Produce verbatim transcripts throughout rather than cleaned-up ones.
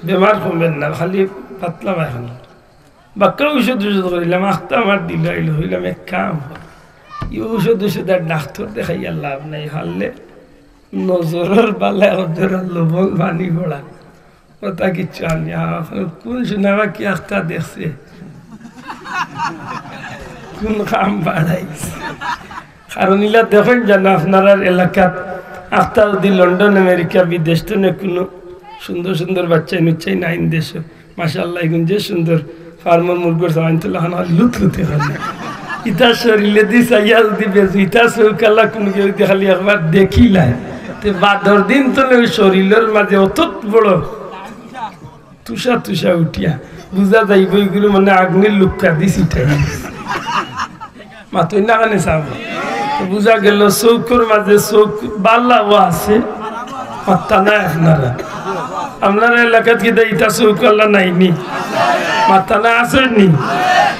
বেমার কমের না, খালি পাতলা পায়খানা। বাক্কা ঔষধ ঔষধ করিলাম, আখতা আমার দিল আইল, কইলাম, "এক কাম কর, ই ঔষধ ঔষধ আর ডাক্তর দেখাইয়া লাভ নাই, পারলে নজরর বালা নজরর লবণ পানি পড়া।" ওটা কিচ্ছু আনি, আ, কোন সোনা বা কি আখতা দেখছে, কোন কাম বাড়াইছে। কারণ ইলা দেখইন জানো, আপনারার এলাকাত আখতা যদি লন্ডন, আমেরিকা, বিদেশ তনে কোনো সুন্দর সুন্দর বাচ্চা নুচ্চাই নাইন দেশো, মাশাআল্লাহ, ইগুন যে সুন্দর ফার্মর মুরগর সামাইন তুলা খান খালি লুতলুতে খালি। ইতা শরীলে দি চাইয়া যদি বেজু, ইতা চউখ আলা কোনো কেউ যদি খালি একবার দেখিলায়, তে বাদর দিন তনে ওই শরীলর মাঝে অত বড় তুষা তুষা উঠিয়া বুঝা যাইব, ইগুলো মানে আগুনের লুক্কা দিছি তাই। মাতই না কানে সাব। তো বুঝা গেল চউখর মাঝে চউখ বালাও আছে, মাত্তা নাই আপনারা। আপনারা এলাকাত কিতা ইতা চউখ আলা নাইনি? মাত্তা না আছে নি?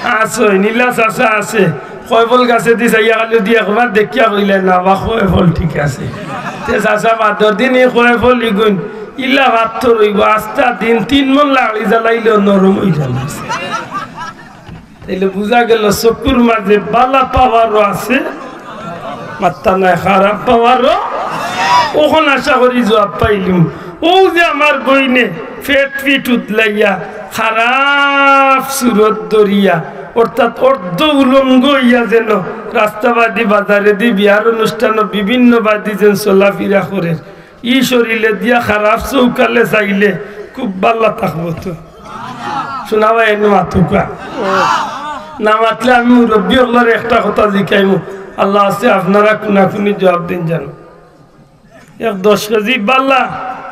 আছে, নীলা চাচা আছে। কয়ফল গাছে দি চাইয়া খালি দি একবার দেখিয়া কইলে না বা কয়ফল ঠিক আছে। তে চাচা বাদর দিন এই কয়ফল ইগুন ইলা পাত্থর অইব, আস্তা দিন তিন মন লাকড়ি জ্বালাইলেও নরম অই যাইব। তাইলে বুঝা গেল চকুর মাঝে বালা পাওয়ারও আছে, মাত্তা নাই, খারাপ পাওয়ারও। অখন আশা করি জবাব পাইলিমু। অউ যে আমার বইনে ফেট ফিট উতলাইয়া, খারাপ সুরত ধরিয়া, অর্থাৎ অর্ধ উলঙ্গ অইয়া যেন রাস্তাবাদি, বাজারেদি, বিয়ার অনুষ্ঠানো, বিভিন্ন বাদি যেন চলাফিরা করের, ই শরীলে দিয়া খারাপ চউখ আলা চাইলে খুব বালা থাকবো তো। সোনা ভাই, এনে মাতুকা। না মাতলে আমি মুরব্বি অকলরে একটা কথা জিকাইমু, আল্লাহ আছে, আপনারা কুনাকুনি জবাব দিন জানো। এক দশ কেজি বালা,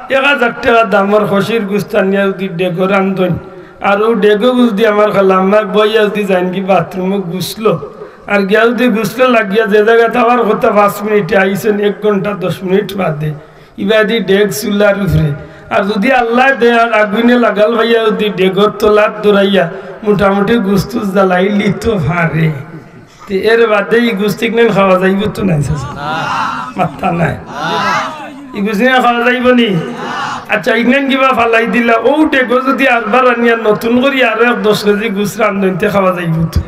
এক হাজার টেকা দামর খসির গুস্ত আনিয়া যদি ডেগো রান্ধইন, আর অউ ডেগো যদি আমার খালাম্মায় বইয়া যদি যাইন কি বাথরুমো গুছলো, আর গিয়া যদি গুছলো লাগিয়া যে জাগাত আওয়ার কথা পাঁচ মিনিটে আইছইন, এক ঘন্টা দশ মিনিট বাদে, ইবাদি ডেগ চুলার উপরে। আর যদি আল্লায় দেয় আর আগুইনে লাগাল পাইয়া যদি ডেগর তলাত দৌড়াইয়া মোটামুটি গুস্ত জ্বালাইলি তো পারে। তে এর বাদে ই গুস্ত ইগনাইন খাওয়া যাইব তো নাই চাচা? মাত্তা নাই। ই গুস্ত ইগনাইন খাওয়া যাইব নি? আচ্ছা, ইগনাইন কিবা ফালাই দিলা, অউ ডেগো যদি আরবার আনিয়া নতুন করি আরো এক দশ কেজি গুস্ত রান্ধইন তে খাওয়া যাইব তো?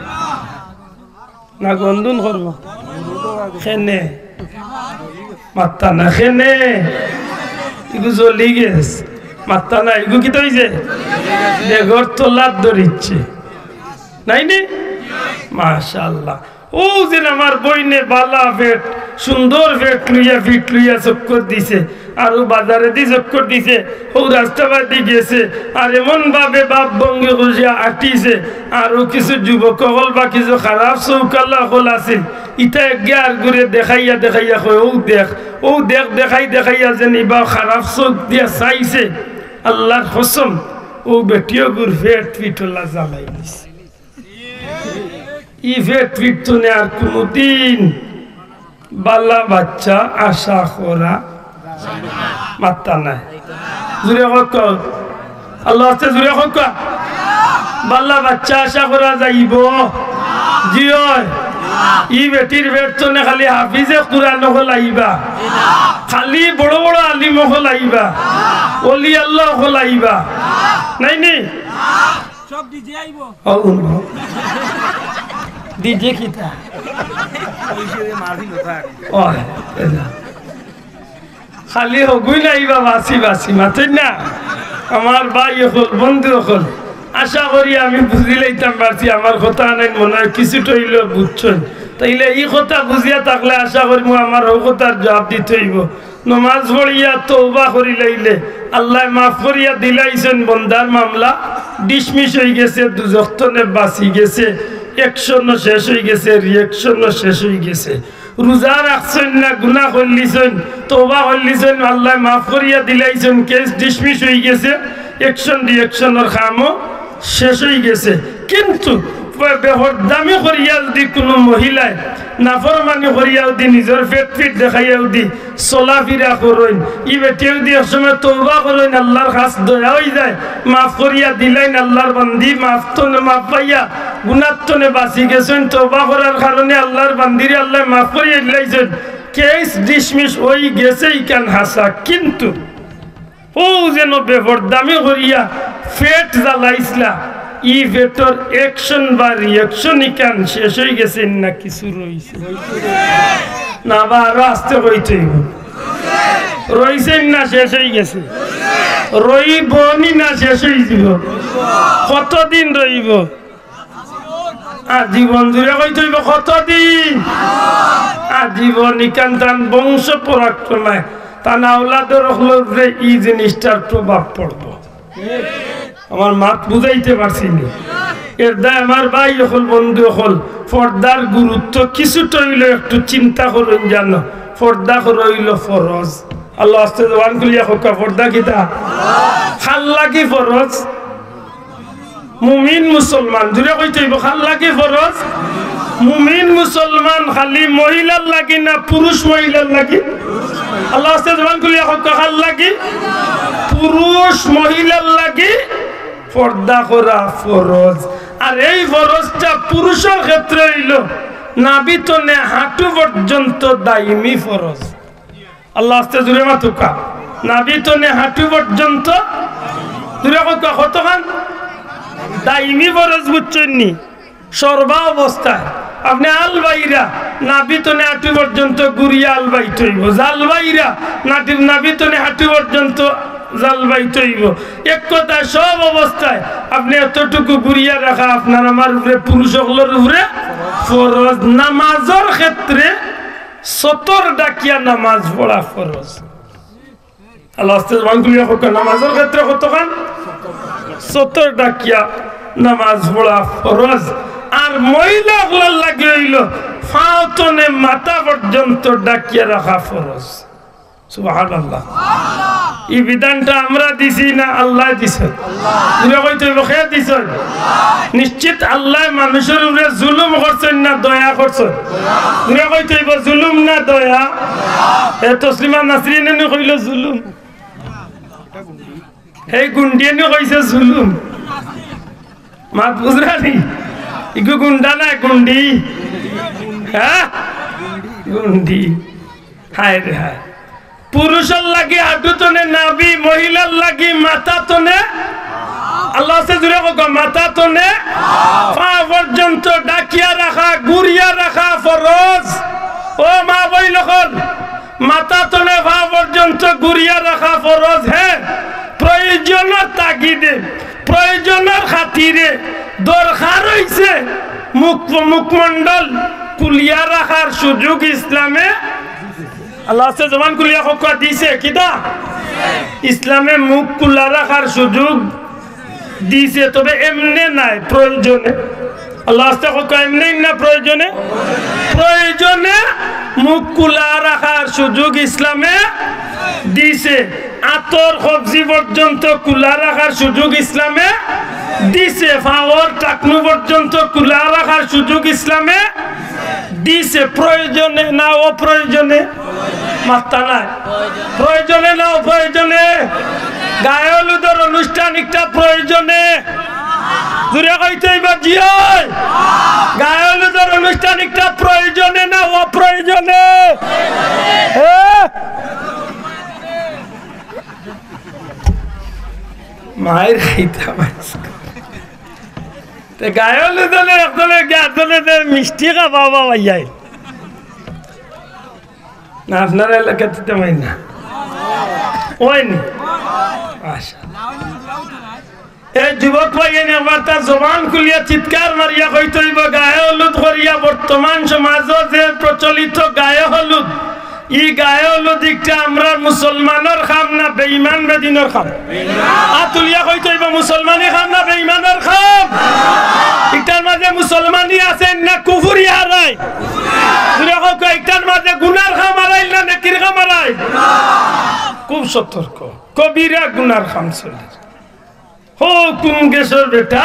না গন্ধুন করবো? কেনে? মাত্তা না কেনে? ইগু জ্বলি গেছে। মাত্তা না, ইগু কিতা অইছে? ডেগর তলাত ধরিছে। নাই নি? মাশাআল্লাহ। অউ যে আমার বইনে বালা ফেট, সুন্দর ফেট লইয়া, ফিট লইয়া চক্কর দিছে। আর অউ বাজারেদি চক্কর দিছে, অউ রাস্তাবাদি গেছে, আর এমন ভাবে বাপ ভঙ্গি করিয়া আটিছে, আর অউ কিছু যুবক অকল বা কিছু খারাপ চউখ আলা অকল আছিল, ইতা একগে আরগুরে দেখাইয়া দেখাইয়া কয়, "অউ দেখ, অউ দেখ", দেখাই দেখাইয়া যেন ইবা খারাপ চউখ দিয়া চাইছে। আল্লার কসম, অউ বেটিওগুর ফেট ফিট অলা জ্বালাই দিছে। ই ফেট ফিট তনে আর কুনুদিন বালা বাচ্চা আশা করা মাত্তা নাই। জুরে কউক্কা, আল্লার ওয়াস্তে জুরে কউক্কা। বালা বাচ্চা আশা করা যাইব? জি অয়। ই বেটির ফেট তনে খালি হাফিজে কুরআন অকল আইবা, খালি বড় বড় আলিম অকল আইবা, অলি আল্লাহ অকল আইবা, নাই নি? সব ডিজে আইব। ও, হুনো। ডিজে কিতা? ওই যে মাহফিল হতো আগে। ও, এটা। খালি হগুই নাই বা বাসি বাসি, মাতইন না? আমার ভাই অকল, বন্ধু অকল, আশা করি আমি বুঝিলাইতাম পারছি, আমার কথা নাই মনে অয় কিছুটা অইলেও বুঝছইন। তাইলে ই কথা বুঝিয়া থাকলে আশা করি আমার অউ কথার জবাব দিতে অইব। নমাজ পড়িয়া তওবা করিলাইলে আল্লায় মাফ করিয়া দিলাইছইন, বন্দার মামলা ডিসমিস অইগেছে, দুজখ তনে বাঁচিগেছে, action ও শেষ অইগেছে, reaction ও শেষ অইগেছে। রোজা রাখছইন না, গুনা করলিছইন, তওবা করলিছইন, আল্লায় মাফ করিয়া দিলাইছইন, case dismiss অইগেছে, action reaction অর কামও শেষ অইগেছে। কিন্তু বে-, বেহরদামি করিয়া যুদি কুনু মহিলায় নাফরমানি করিয়া যুদি নিজর পেট পিঠ দেখাইয়া যুদি চলাফিরা করইন, ই বেটিয়ে যুদি এক সময় তওবা করইন, আল্লার কাছ দয়া অইযায়, মাফ করিয়া দিলাইন, আল্লার বান্দি মাফ তনে মাফ পাইয়া গুনার তনে বাঁচিগেছইন, তওবা করার কারণে আল্লার বান্দিরে আল্লায় মাফ করিয়া দিলাইছইন, case dismiss অইগেছে, ইখান হাছা। কিন্তু অউ যেন বেপর্দামি করিয়া পেট জ্বালাইছলা, ই পেটর action বা reaction ইখান শেষ অইগেছে না কিছু রইছে? না বা আরো আস্তে কইতে অইবো? রইছে না শেষ অইগেছে? রইবো নি না শেষ অইযিবো? কতদিন রইবো? আজীবন। জুরে কইতে অইবো কতদিন? আজীবন। ইখান তান বংশ পরম্পরায়, তান আওলাদর অকলর উপরে ই জিনিসটার প্রভাব পড়বো। আমার মাত বুঝাইতে পারছি নি? এর দায় আমার ভাই অকল, বন্ধু অকল, পর্দার গুরুত্ব কিছুটা অইলেও একটু চিন্তা করইন জানো। পর্দা করা অইলো ফরজ। আল্লাহ আস্তে জবান খুলিয়া কউক্কা, পর্দা কিতা? কার লাগি ফরজ? মুমিন মুসলমান, জুরে কইতে অইবো, কার লাগি ফরজ? মুমিন মুসলমান খালি মহিলার লাগি না পুরুষ মহিলার লাগি? আল্লাহ আস্তে জবান খুলিয়া কউক্কা, কার লাগি? পুরুষ মহিলার লাগি পর্দা করা ফরজ। আর এই ফরজটা পুরুষর ক্ষেত্রে অইলো নাভি তনে হাঁটু পর্যন্ত দাইমি ফরজ। আল্লাহ আস্তে জুরে মাতউক্কা। নাভি তনে হাঁটু পর্যন্ত, জুরে কউক্কা, কতখান? দাইমি ফরজ, বুঝছইন নি? সর্বা অবস্থায় আপনে আলবাইরা নাভি তনে হাঁটু পর্যন্ত ঘুরিয়া আলবাইতে অইবো, জালবাইরা নাভি তনে হাঁটু পর্যন্ত জালবাইতে অইবো। এক কথায় সব অবস্থায় আপনে এতটুকু ঘুরিয়া রাখা আপনার আমার উপরে, পুরুষ অকলর উপরে ফরজ। নামাজর ক্ষেত্রে সতর ডাকিয়া নামাজ পড়া ফরজ। আল্লাহ আস্তে জবান খুলিয়া কউক্কা, নামাজর ক্ষেত্রে কতখান? সতর ডাকিয়া নামাজ পড়া ফরজ। আর মহিলা অকলর লাগি অইলো পাও তনে মাথা পর্যন্ত ডাকিয়া রাখা ফরজ। সুবহানাল্লাহ। ই বিধানটা আমরা দিছি না আল্লায় দিছইন? জুরে কইতে অইবো, কে দিছইন? নিশ্চিত আল্লায় মানুষর উপরে জুলুম করছইন না দয়া করছইন? জুরে কইতে অইবো, জুলুম না দয়া? এ তসলিমা নাসরিনে নি কইলো জুলুম, হেই গুন্ডিয়ে নি কইছে জুলুম। মাত বুঝরা নি? ইগু গুন্ডা না গুন্ডি? হ্যাঁ, গুন্ডি। হায় রে হায়। পুরুষর লাগি হাঁটু তনে নাভি, মহিলার লাগি মাথা তনে, আল্লাহ আস্তে জুরে কউক্কা, মাথা তনে পা পর্যন্ত ডাকিয়া রাখা, ঘুরিয়া রাখা ফরজ। ও মা বইন অকল, মাথা তনে পা পর্যন্ত ঘুরিয়া রাখা ফরজ। হ্যাঁ, প্রয়োজনর তাগিদে, প্রয়োজনর খাতিরে দরকার অইছে মুখ, মুখমণ্ডল খুলিয়া রাখার সুযোগ ইসলামে, আল্লাহ আস্তে জবান খুলিয়া কউক্কা, দিছে। কিতা? ইসলামে মুখ খুলা রাখার সুযোগ দিছে, তবে এমনে নায়, প্রয়োজনে। আল্লাহ আস্তে কউক্কা, এমনে না প্রয়োজনে? প্রয়োজনে মুখ খুলা রাখার সুযোগ ইসলামে দিছে। আতর কবজি পর্যন্ত খুলা রাখার সুযোগ ইসলামে দিছে। পাওর টাকনু পর্যন্ত খুলা রাখার সুযোগ ইসলামে দিছে। প্রয়োজনে না অপ্রয়োজনে? মাত্তা নাই। প্রয়োজনে না অপ্রয়োজনে? গায়ে হলুদর অনুষ্ঠান একটা প্রয়োজনে? জুরে কইতে অইবো, জি অয়। গায়ে হলুদর অনুষ্ঠান একটা প্রয়োজনে না অপ্রয়োজনে? হ্যাঁ? মাইর খাইতাম আইজকে। তে গায়ে হলুদ অইলে একজনে গিয়া আরজনে মিষ্টি খাবা বাবা ইয়াই। না, আপনার এলাকাত তো মাইর না। অয়নি? আচ্ছা। এ যুবক ভাইয়াইন, একবার তার জবান খুলিয়া চিৎকার মারিয়া কইতে অইবো, গায়ে হলুদ করিয়া বর্তমান সমাজো যে প্রচলিত গায়ে হলুদ, ই গায়ে হলুদ একটা আমরার মুসলমানর কাম না বেঈমান বেদিনর কাম? আত তুলিয়া কইতে অইবো, মুসলমানি কাম না বেঈমানর কাম? ইটার মাঝে মুসলমানি আছে না কুফুরি হারাই? জুরে কউক্কা, ইটার মাঝে গুনার কাম হারাইল না নেকির কাম হারাইল? খুব সতর্ক, কবিরা গুনার কাম চলে। হো, কুন গেছর বেটা,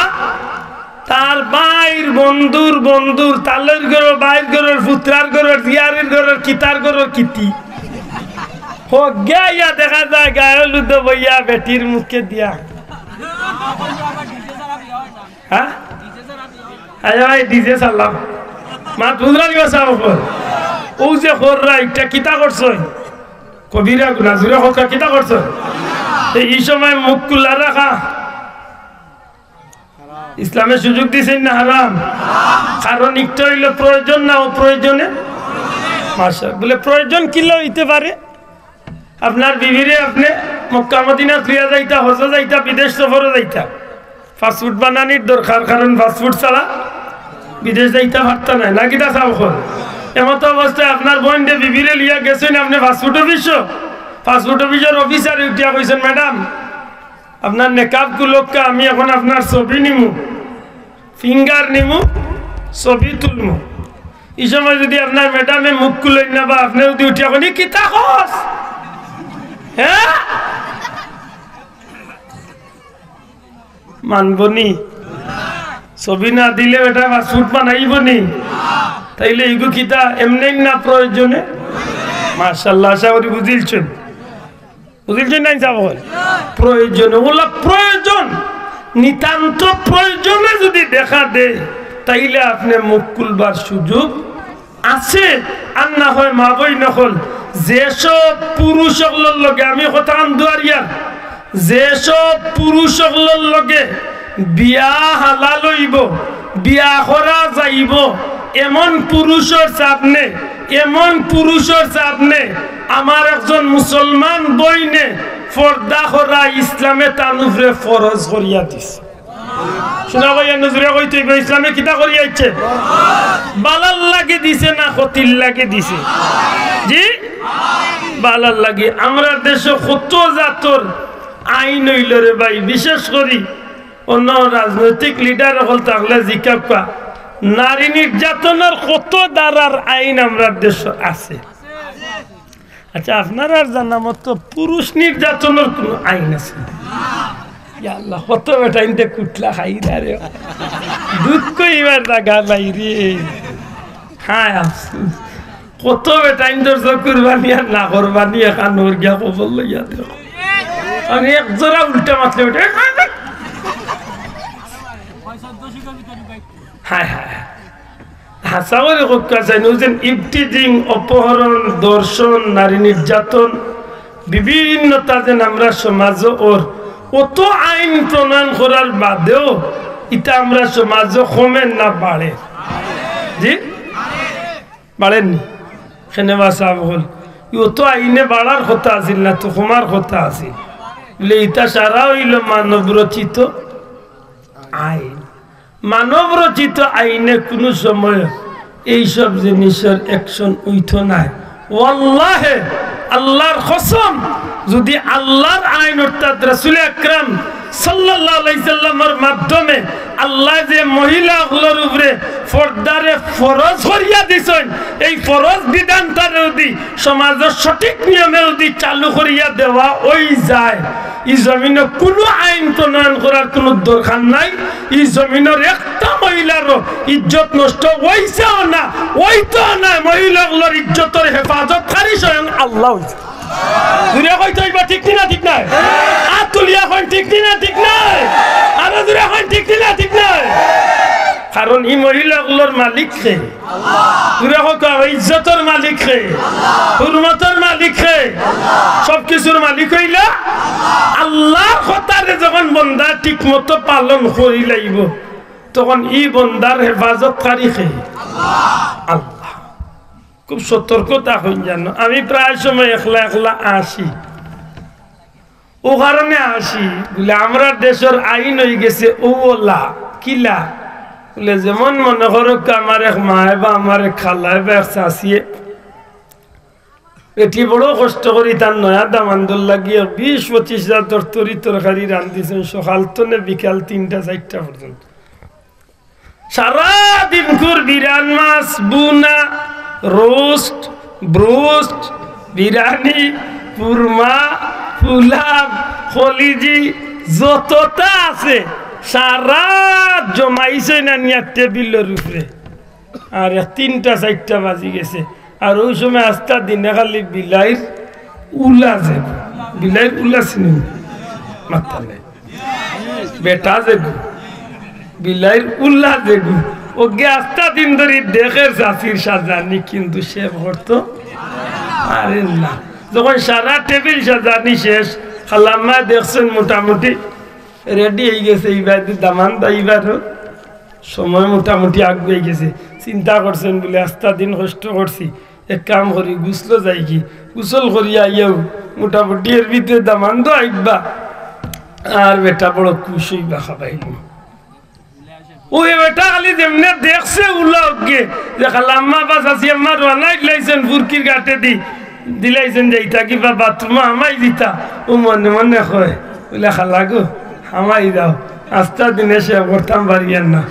তার ভাইর বন্ধুর বন্ধুর, তালইর ঘরর, ভাইর ঘরর, পুতরার ঘরর, জিয়ারির ঘরর, কিতার ঘরর কিতি। হো, গিয়া ইয়া দেখা যায় গায়ে হলুদ বইয়া বেটির মুখে দিয়া। হ্যাঁ? আরে ভাই, ডিজে চালাও। মাত বুঝরা নি বা সাব অকল? অউ যে কররা, ইটা কিতা করছইন? কবিরা গুনা, জুরে কউক্কা, কিতা করছইন? এই সময় মুখ খুলা রাখা ইসলামে সুযোগ দিছে না হারাম? কারণ একটা অইলো প্রয়োজন না অপ্রয়োজনে। মাশাআল্লাহ। বলে, প্রয়োজন কিলা অইতে পারে? আপনার বিবিরে আপনে মক্কা মদিনা লইয়া যাইতা, হজো যাইতা, বিদেশ সফরো যাইতা, পাসপোর্ট বানানির দরকার, কারণ পাসপোর্ট ছাড়া বিদেশ যাইতা পারতা নায়, না কিতা চাও কর? এমতো অবস্থায় আপনার বইনরে বিবিরে লইয়া গেছইন আপনে পাসপোর্ট অফিসো, পাসপোর্ট অফিসর অফিসারে উঠিয়া কইছইন, "ম্যাডাম, আপনার নেকাব খুলউক্কা, আমি এখন আপনার ছবি নিমু, ফিঙ্গার নিমু, ছবি তুলমু।" ই সময় যুদি আপনার ম্যাডামে মুখ খুলইন না বা আপনে যুদি উঠিয়া কইন, "ই কিতা কস?" হ্যাঁ? মানবো নি? ছবি না দিলে বেটা পাসপোর্ট বানাইবো নি? তাইলে ইগু কিতা এমনেই না প্রয়োজনে? মাশাআল্লাহ, আশা করি বুঝিলছইন। বুঝিলছইন না ইনসাফ অকল? প্রয়োজনে, ওলা প্রয়োজন, নিতান্ত প্রয়োজনে যুদি দেখা দেয়, তাইলে আপনে মুখ খুলবার সুযোগ আছে, আর না হয় মা বইন অকল, যেসব পুরুষ অকলর লগে, আমি কথাখান দুয়ারিয়ার, যেসব পুরুষ অকলর লগে বিয়া হালাল অইবো, বিয়া করা যাইবো, এমন পুরুষর সামনে, এমন পুরুষর সামনে আমার একজন মুসলমান বইনে পর্দা করা ইসলামে তান উপরে ফরজ করিয়া দিছে। শুনা ভাই, এর নজরে কইতে অইবো, ইসলামে কিতা করিয়া আইছে? বালার লাগি দিছে না ক্ষতির লাগি দিছে? জি, বালার লাগি। আমরার দেশো কত জাতর আইন অইলো রে ভাই, বিশেষ করি অন্য রাজনৈতিক লিডার অকল থাকলে জিকাউক্কা, নারী নির্যাতনর কত ধারার আইন আমরার দেশো আছে। আচ্ছা, আপনারার জানা মতো পুরুষ নির্যাতনর কুনু আইন আছে নি? ইয়া আল্লাহ, কত বেটাইন্তে কুটলা খাইরা রে। দুঃখ ইবার জাগা নাই রে। হায় আফসোস। কত বেটাইন্তর যে কুরবানি আর না কুরবানি এখান ওর গিয়া কবর লইয়া দেও। আর এক জোড়া উল্টা মাতলে বেটা। হায় হায়। হাছা করি কউক্কা চাইন, অউ যেন ইভটিজিং, অপহরণ, ধর্ষণ, নারী নির্যাতন, বিভিন্নতা যেন আমরার সমাজো অর, অত আইন প্রণয়ন করার বাদেও ইতা আমরার সমাজো কমের না বাড়ের? জি? বাড়ের নি? কেনে বা সাব অকল, অত আইনে বাড়ার কথা আছিল না তো কমার কথা আছিল। বলে, ইতা সারা অইলো মানব রচিত আইন। মানব রচিত আইনে কুনু সময় এইসব জিনিসর action অইতো নায়। ওয়াল্লাহে, আল্লাহর কসম, যুদি আল্লাহর আইন অর্থাৎ রাসূল আকরাম সাল্লাল্লাহু আলাইহি সাল্লামর মাধ্যমে আল্লায় যে মহিলা অকলর উপরে পর্দারে ফরজ করিয়া দিছইন, এই ফরজ বিধানটারে যুদি সমাজর সঠিক নিয়মে যুদি চালু করিয়া দেওয়া অই যায়, ই জমিনো কুনু আইন প্রণয়ন করার কুনু দরকার নাই। ই জমিনর একটা মহিলারও ইজ্জত নষ্ট অইছেও না, অইতো না। মহিলা অকলর ইজ্জতর হেফাজতকারী স্বয়ং আল্লাহ অইছে। জুরে কইতে অইবো, ঠিক নি না ঠিক নায়? আত তুলিয়া কইন, ঠিক নি না ঠিক নায়? আরো জুরে কইন, ঠিক নি না ঠিক নায়? কারণ ই মহিলা অকলর মালিক কে? জুরে কউক্কা, ইজ্জতর মালিক কে? হুরমতর মালিক কে? সব কিছুর মালিক অইলা আল্লাহর কথারে যখন বন্দা ঠিক মতো পালন করি লাইবো, তখন ই বন্দার হেফাজতকারী কে? আল্লাহ। খুব সতর্ক থাকইন জানো। আমি প্রায় সময় একলা একলা আসি, অউ কারণে আসি, বলে, আমরার দেশর আইন অইগেছে অউ অলা। কিলা? বলে, যেমন মনো করউক্কা, আমার এক মায় বা আমার এক খালায় বা এক চাচিয়ে বেটি বড় কষ্ট করি তার নয়া দামান্দর লাগি বিশ পঁচিশ জাতর তরি তরকারি রান্ধিছইন, সকাল তনে বিকাল তিনটা চাইরটা পর্যন্ত। সারা দিনকুর বিরান মাছ, বুনা, রোস্ট, ব্রোস্ট, বিরিয়ানি, কুরমা, পোলাও, কলিজি, যততা আছে, সারা জমাইছইন আনিয়া টেবিলর উপরে। আর এক তিনটা চাইরটা বাজি গেছে, আর অউ সময় আস্তা দিনে খালি বিলাইর উলা যাইবো। বিলাইর উলা চিনইন? মাতইন না। বেটা যেগু, বিলাইর উলা যেগু, অগুয়ে আস্তা দিন ধরি দেখের চাচির সাজানি, কিন্তু সেভ করতো পারের না। যখন সারা টেবিল সাজানি শেষ, খালাম্মা দেখছইন মোটামুটি রেডি অইগেছে, ইবাদি দামান দাইবার সময় মোটামুটি আগুয়াই গেছে। চিন্তা করছইন বুলে, আস্তা দিন কষ্ট করছি, এক কাম করি, গুছলো যাইগি, গুছল করিয়া আইয়াউ মোটামুটি এর ভিতরে দামান্দও আইবা, আর বেটা বড় খুশ অইবা খাবাইল। অউ হে বেটা খালি যেমনে দেখছে উলা অগে যে খালাম্মা বা চাচিআম্মা রওয়ানা দিলাইছইন ফুরকির ঘাটেদি, দিলাইছইন যাইতা কিবা বাথরুমো হামাই দিতা, অউ মনে মনে কয়, বুলে, "খালা গো, হামাই দাও, আস্তা দিনে সে করতাম পারিয়ার না।"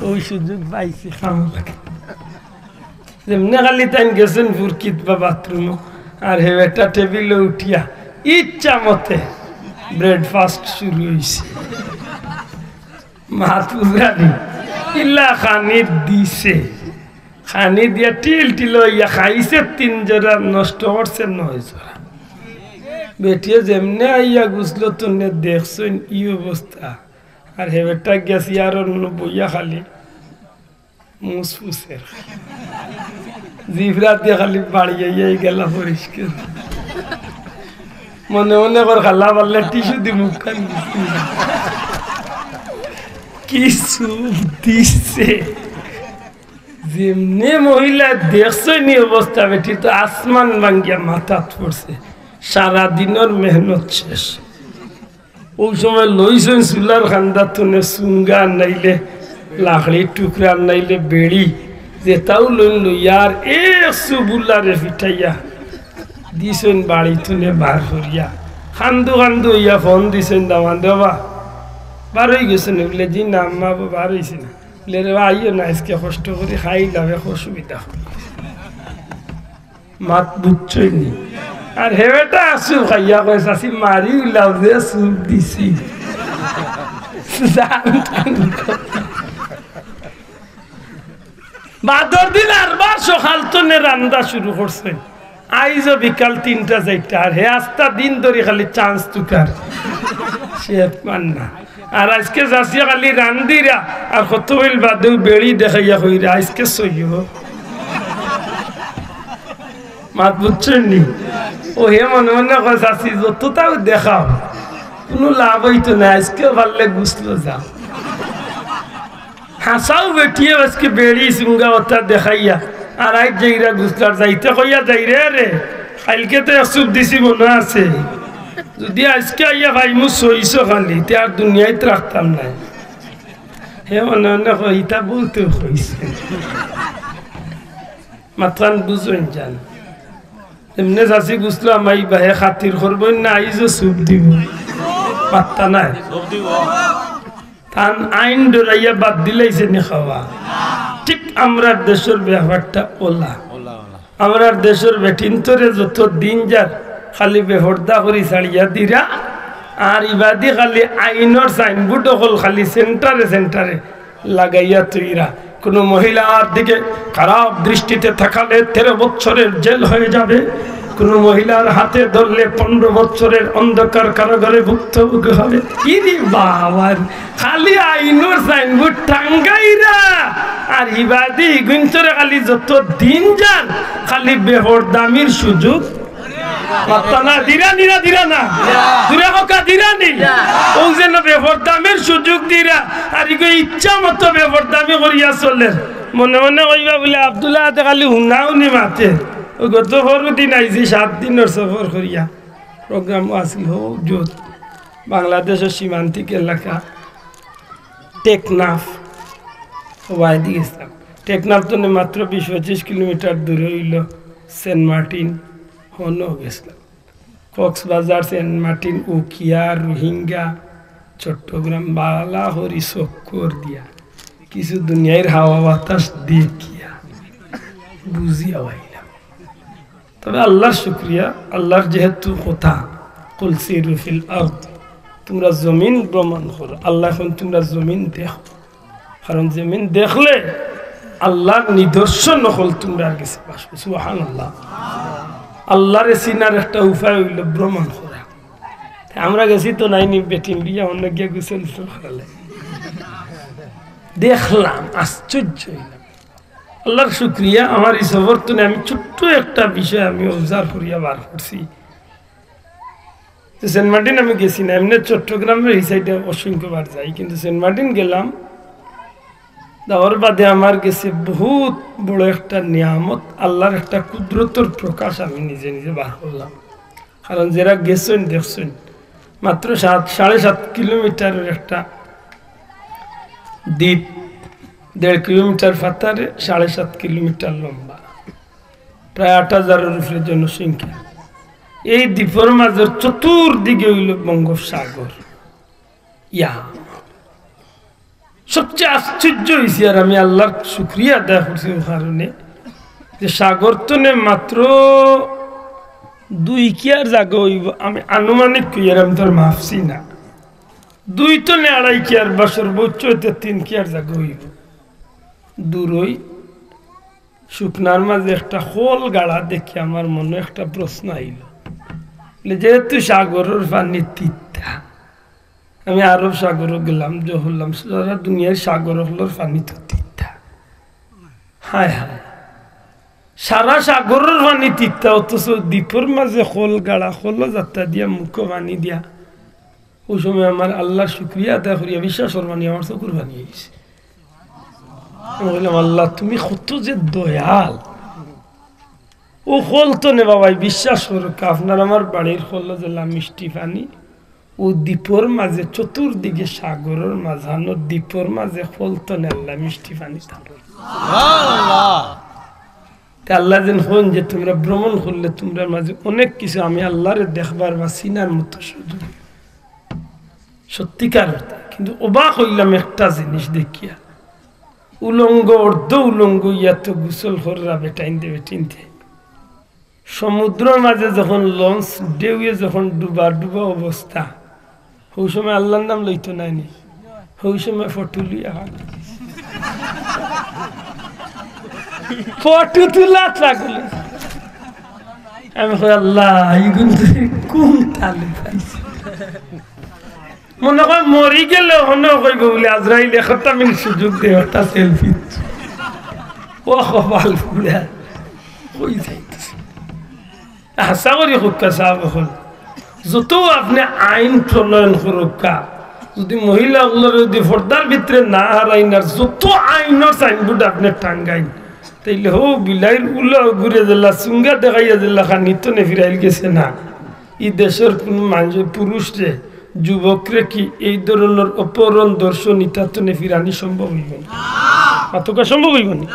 অউ সুযোগ পাইছে, কামো লাগে। যেমনে খালি তাইন গেছইন ফুরকিত বা বাথরুমো, আর হে বেটা টেবিলো উঠিয়া ইচ্ছা মতে ব্রেকফাস্ট শুরু অইছে। মাত বুঝরানি? ইলা খানি দিছে, খানি দিয়া টিল টিল অইয়া খাইছে তিন জোড়া, নষ্ট করছে নয় জোড়া। বেটিয়ে যেমনে আইয়া গুছলো তনে দেখছইন ই অবস্থা, আর হে বেটা গেছে আর অন্য বইয়া খালি মুসফুসের। জিফরা দিয়া খালি বাড়ি আইয়া গেলা পরিষ্কার। মনে মনে কর, "খালা পারলে টিস্যু দি মুখ খান।" কিছু দিছে। যেমনে মহিলা দেখছইন ই অবস্থা, বেটি তো আসমান ভাঙ্গিয়া মাথাত পড়ছে। সারা দিনর মেহনত শেষ। অউ সময় লইছইন চুলার কান্দাত তনে চুঙ্গা আর নাইলে লাকড়ির টুকরা আর নাইলে বেড়ি, যেতাউ লইন লইয়া আর এক চুবুলারে ফিটাইয়া দিছইন বাড়ি তনে বার করিয়া। কান্দু কান্দু অইয়া ফোন দিছইন দামান্দে, "ও বা, বার অইগেছো নি?" বুলে, "জি না আম্মা, বার অইছি না।" বুলে, "রে বা, আইও না, আইজকে কষ্ট করি খাইলাম, এক অসুবিধা অইগেছে।" মাত বুঝছইন নি? আর হে বেটা আসু খাইয়া কয়, "চাচি মারি উলাও যে চুপ দিছি।" জান টান। বাদর দিন আরবার সকাল তনে রান্দা শুরু করছইন। আইজও বিকাল তিনটা চাইরটা, আর হে আস্তা দিন ধরি খালি চান্স তুকার। সে পার না। আর আইজকে চাচিয়ে খালি রান্দিরা, আর কত অইল বাদেউ বেড়ি দেখাইয়া কইরা, "আইজকে সইও।" মাত বুঝছইন নি? অউ হে মনে মনে কয়, "চাচি, যততাউ দেখাও, কুনু লাভ অইতো নায়, আইজকেও পারলে গুছলো যাও।" হাছাউ বেটিয়ে আইজকে বেড়ি চুঙ্গা অতা দেখাইয়া, আর আইজ যাইরা গুছলার যাইতে কইয়া যাইরা রে, কাইলকে তো এক চুপ দিছি মনো আছে, যুদি আইজকে আইয়া পাইমু সইছো খালি, তে আর দুনিয়াইত রাখতাম নায়। হে মনে মনে কয়, "ইতা বউতেউ কইছে।" মাতখান বুঝইন জান। এমনে চাচি গুছলো হামাইবা, হে খাতির করবো না, আইজও চুপ দিবো। পাত্তা নাই। তান আইন ডরাইয়া বাদ দিলাইছে নি খাওয়া। ঠিক আমরার দেশর ব্যাপারটা অলা। আমরার দেশর বেটিন্তরে যত দিন যার খালি বেপর্দা করি ছাড়িয়া দিরা, আর ইবাদি খালি আইনর সাইনবোর্ড অকল খালি সেন্টারে সেন্টারে লাগাইয়া থইরা। কোনো মহিলার দিকে খারাপ দৃষ্টিতে তাকালে তেরো বছরের জেল হয়ে যাবে, কোনো মহিলার হাতে ধরলে পনেরো বছরের অন্ধকার কারাগারে ভুক্তভোগী হবে। ইরে বাবা, খালি আইনর সাইনবোর্ড টাঙ্গাইরা, আর ইবাদি ইগুইন্তরে খালি যত দিন যার খালি বেপর্দামির সুযোগ। মাত্তা না, দিরা নি না, দিরা না? জুরে কউক্কা, দিরা নি? অউ যেন বেপর্দামির সুযোগ দিরা, আর ইগু ইচ্ছা মতো বেপর্দামি করিয়া চলের। মনে মনে কইবা বুলে, "আব্দুল্লাহ আতে খালি হুনাহুনি মাতে।" অউ গত পরশু দিন আইছি, সাত দিনর সফর করিয়া। প্রোগ্রামও আছিল, হউ যত বাংলাদেশর সীমান্তিক এলাকা, টেকনাফ, ওবায়দি গেছিলাম। টেকনাফ তনে মাত্র বিশ পঁচিশ কিলোমিটার দূরে অইলো সেন্ট মার্টিন, হনো গেছিলাম। কক্সবাজার, সেন্ট মার্টিন, উখিয়া, রোহিঙ্গা, চট্টগ্রাম, বালা করি চক্কর দিয়া, কিছু দুনিয়ার হাওয়া বাতাস দেখিয়া, বুঝিয়া আইলাম। তবে আল্লাহর শুকরিয়া, আল্লাহর যেহেতু কথা, "কুল সিরু ফিল আরদ", তোমরা জমিন ভ্রমণ করো। আল্লাহ এখন তোমরা জমিন দেখো, কারণ জমিন দেখলে আল্লাহর নিদর্শন অকল তোমরার গেছে আসবো। সুবহানাল্লাহ। আল্লাহরে চিনার একটা উপায় অইলো ভ্রমণ করা। তে আমরা গেছি তো নাইনি বেটিন লইয়া, অন্য গিয়া গোসল টোসল করালে। দেখলাম, আশ্চর্য অইলাম। আল্লাহর শুকরিয়া, আমার ই সফর তনে আমি ছোট্ট একটা বিষয় আমি অবজার্ভ করিয়া বার করছি। সেন্ট মার্টিন আমি গেছি না, এমনে চট্টগ্রামের এই সাইডে অসংখ্যবার যাই, কিন্তু সেন্ট মার্টিন গেলাম, যাওয়ার বাদে আমার গেছে বহুত বড় একটা নিয়ামত, আল্লাহর একটা কুদরতর প্রকাশ আমি নিজে নিজে বার করলাম। কারণ যারা গেছইন দেখছইন, মাত্র সাত, সাড়ে সাত কিলোমিটারের একটা দ্বীপ, দেড় কিলোমিটার ফাতারে, সাড়ে সাত কিলোমিটার লম্বা, প্রায় আট হাজারের উপরে জনসংখ্যা। এই দ্বীপর মাঝের চতুর্দিকে অইল বঙ্গোপসাগর। ইয়া, সবচেয়ে আশ্চর্য হইছি, আর আমি আল্লাহর শুকরিয়া আদায় করছি ওই কারণে যে সাগর তনে মাত্র দুই কিয়ার জাগা অইব, আমি আনুমানিক কই, আর আমি তো আর মাপছি না, দুই তনে আড়াই কিয়ার বা সর্বোচ্চ হইতে তিন কিয়ার জাগা অইব। দূরই শুকনার মাঝে একটা খোল গাড়া দেখি আমার মনে একটা প্রশ্ন আইল, বলে, যেহেতু সাগরের পানি তিতা, আমি আরব সাগরও গেলাম, যে হলাম, সারা দুনিয়ার সাগর অকলর পানি তো তিতা। হায় হায়, সারা সাগরের পানি তিতা, অথচ দ্বীপর মাঝে খোল গাড়া, খোল যাত্রা দিয়া মুখো পানি দিয়া। ওই সময় আমার আল্লাহর শুকরিয়া আদায় করিয়া বিশ্বাস করবানি, আমার চকুর পানি আইছে। আমি বললাম, "আল্লাহ, তুমি কত যে দয়াল।" ও খোল তনে বাবাই, বিশ্বাস করুক, আপনার আমার বাড়ির খোল যেলা মিষ্টি পানি, ও দ্বীপর মাঝে, চতুর্দিকে সাগরের মাঝানো দ্বীপর মাঝে খোল তনে আল্লাহ মিষ্টি পানি থাকবে। তে আল্লাহ যেন কইন যে, "তোমরা ভ্রমণ করলে তোমরার মাঝে অনেক কিছু আমি আল্লাহরে দেখবার বা চিনার মতো সুযোগ।" সত্যিকার অর্থে। কিন্তু অবাক হইলাম একটা জিনিস দেখিয়া, উলঙ্গ, অর্ধ উলঙ্গ ইয়া তো গোসল কররা বেটাইনতে বেটিনতে। সমুদ্রর মাঝে যখন লঞ্চ ঢেউয়ে যখন ডুবা ডুবা অবস্থা, হউ সময় আল্লাহর নাম লইতো নায় নি, হউ সময় ফটো লইয়া হান। ফটো তুলা থাকলে। আমি কই, "আল্লাহ, ইগুন তুই কোন তালে পাইছ?" মনে কয় মরি গেলে হনো কইব বলে, "আজরাইলে একটা মিনিট সুযোগ দে, একটা সেলফি।" ও কপাল পুড়া, কই যাইতেছে? আশা করি হক্কা সাহেব অকল, যত আপনি আইন প্রণয়ন করুক্কা, যদি মহিলা অকলরে যদি পর্দার ভিতরে না হারাইন আর যত আইনর সাইনবোর্ড আপনি টাঙ্গাইন, তাইলে হউ বিলাইর উলা ঘুরে দিলা, সুঙ্গা দেখাইয়া দিলা, খানি তো নে ফিরাইল গেছে না। ই দেশর কুনু মানুষ, পুরুষরে, যুবকরে কি এই ধরনর অপহরণ, ধর্ষণ, ইতা তো নে ফিরানি সম্ভব হইব না? মাতকা সম্ভব হইব না?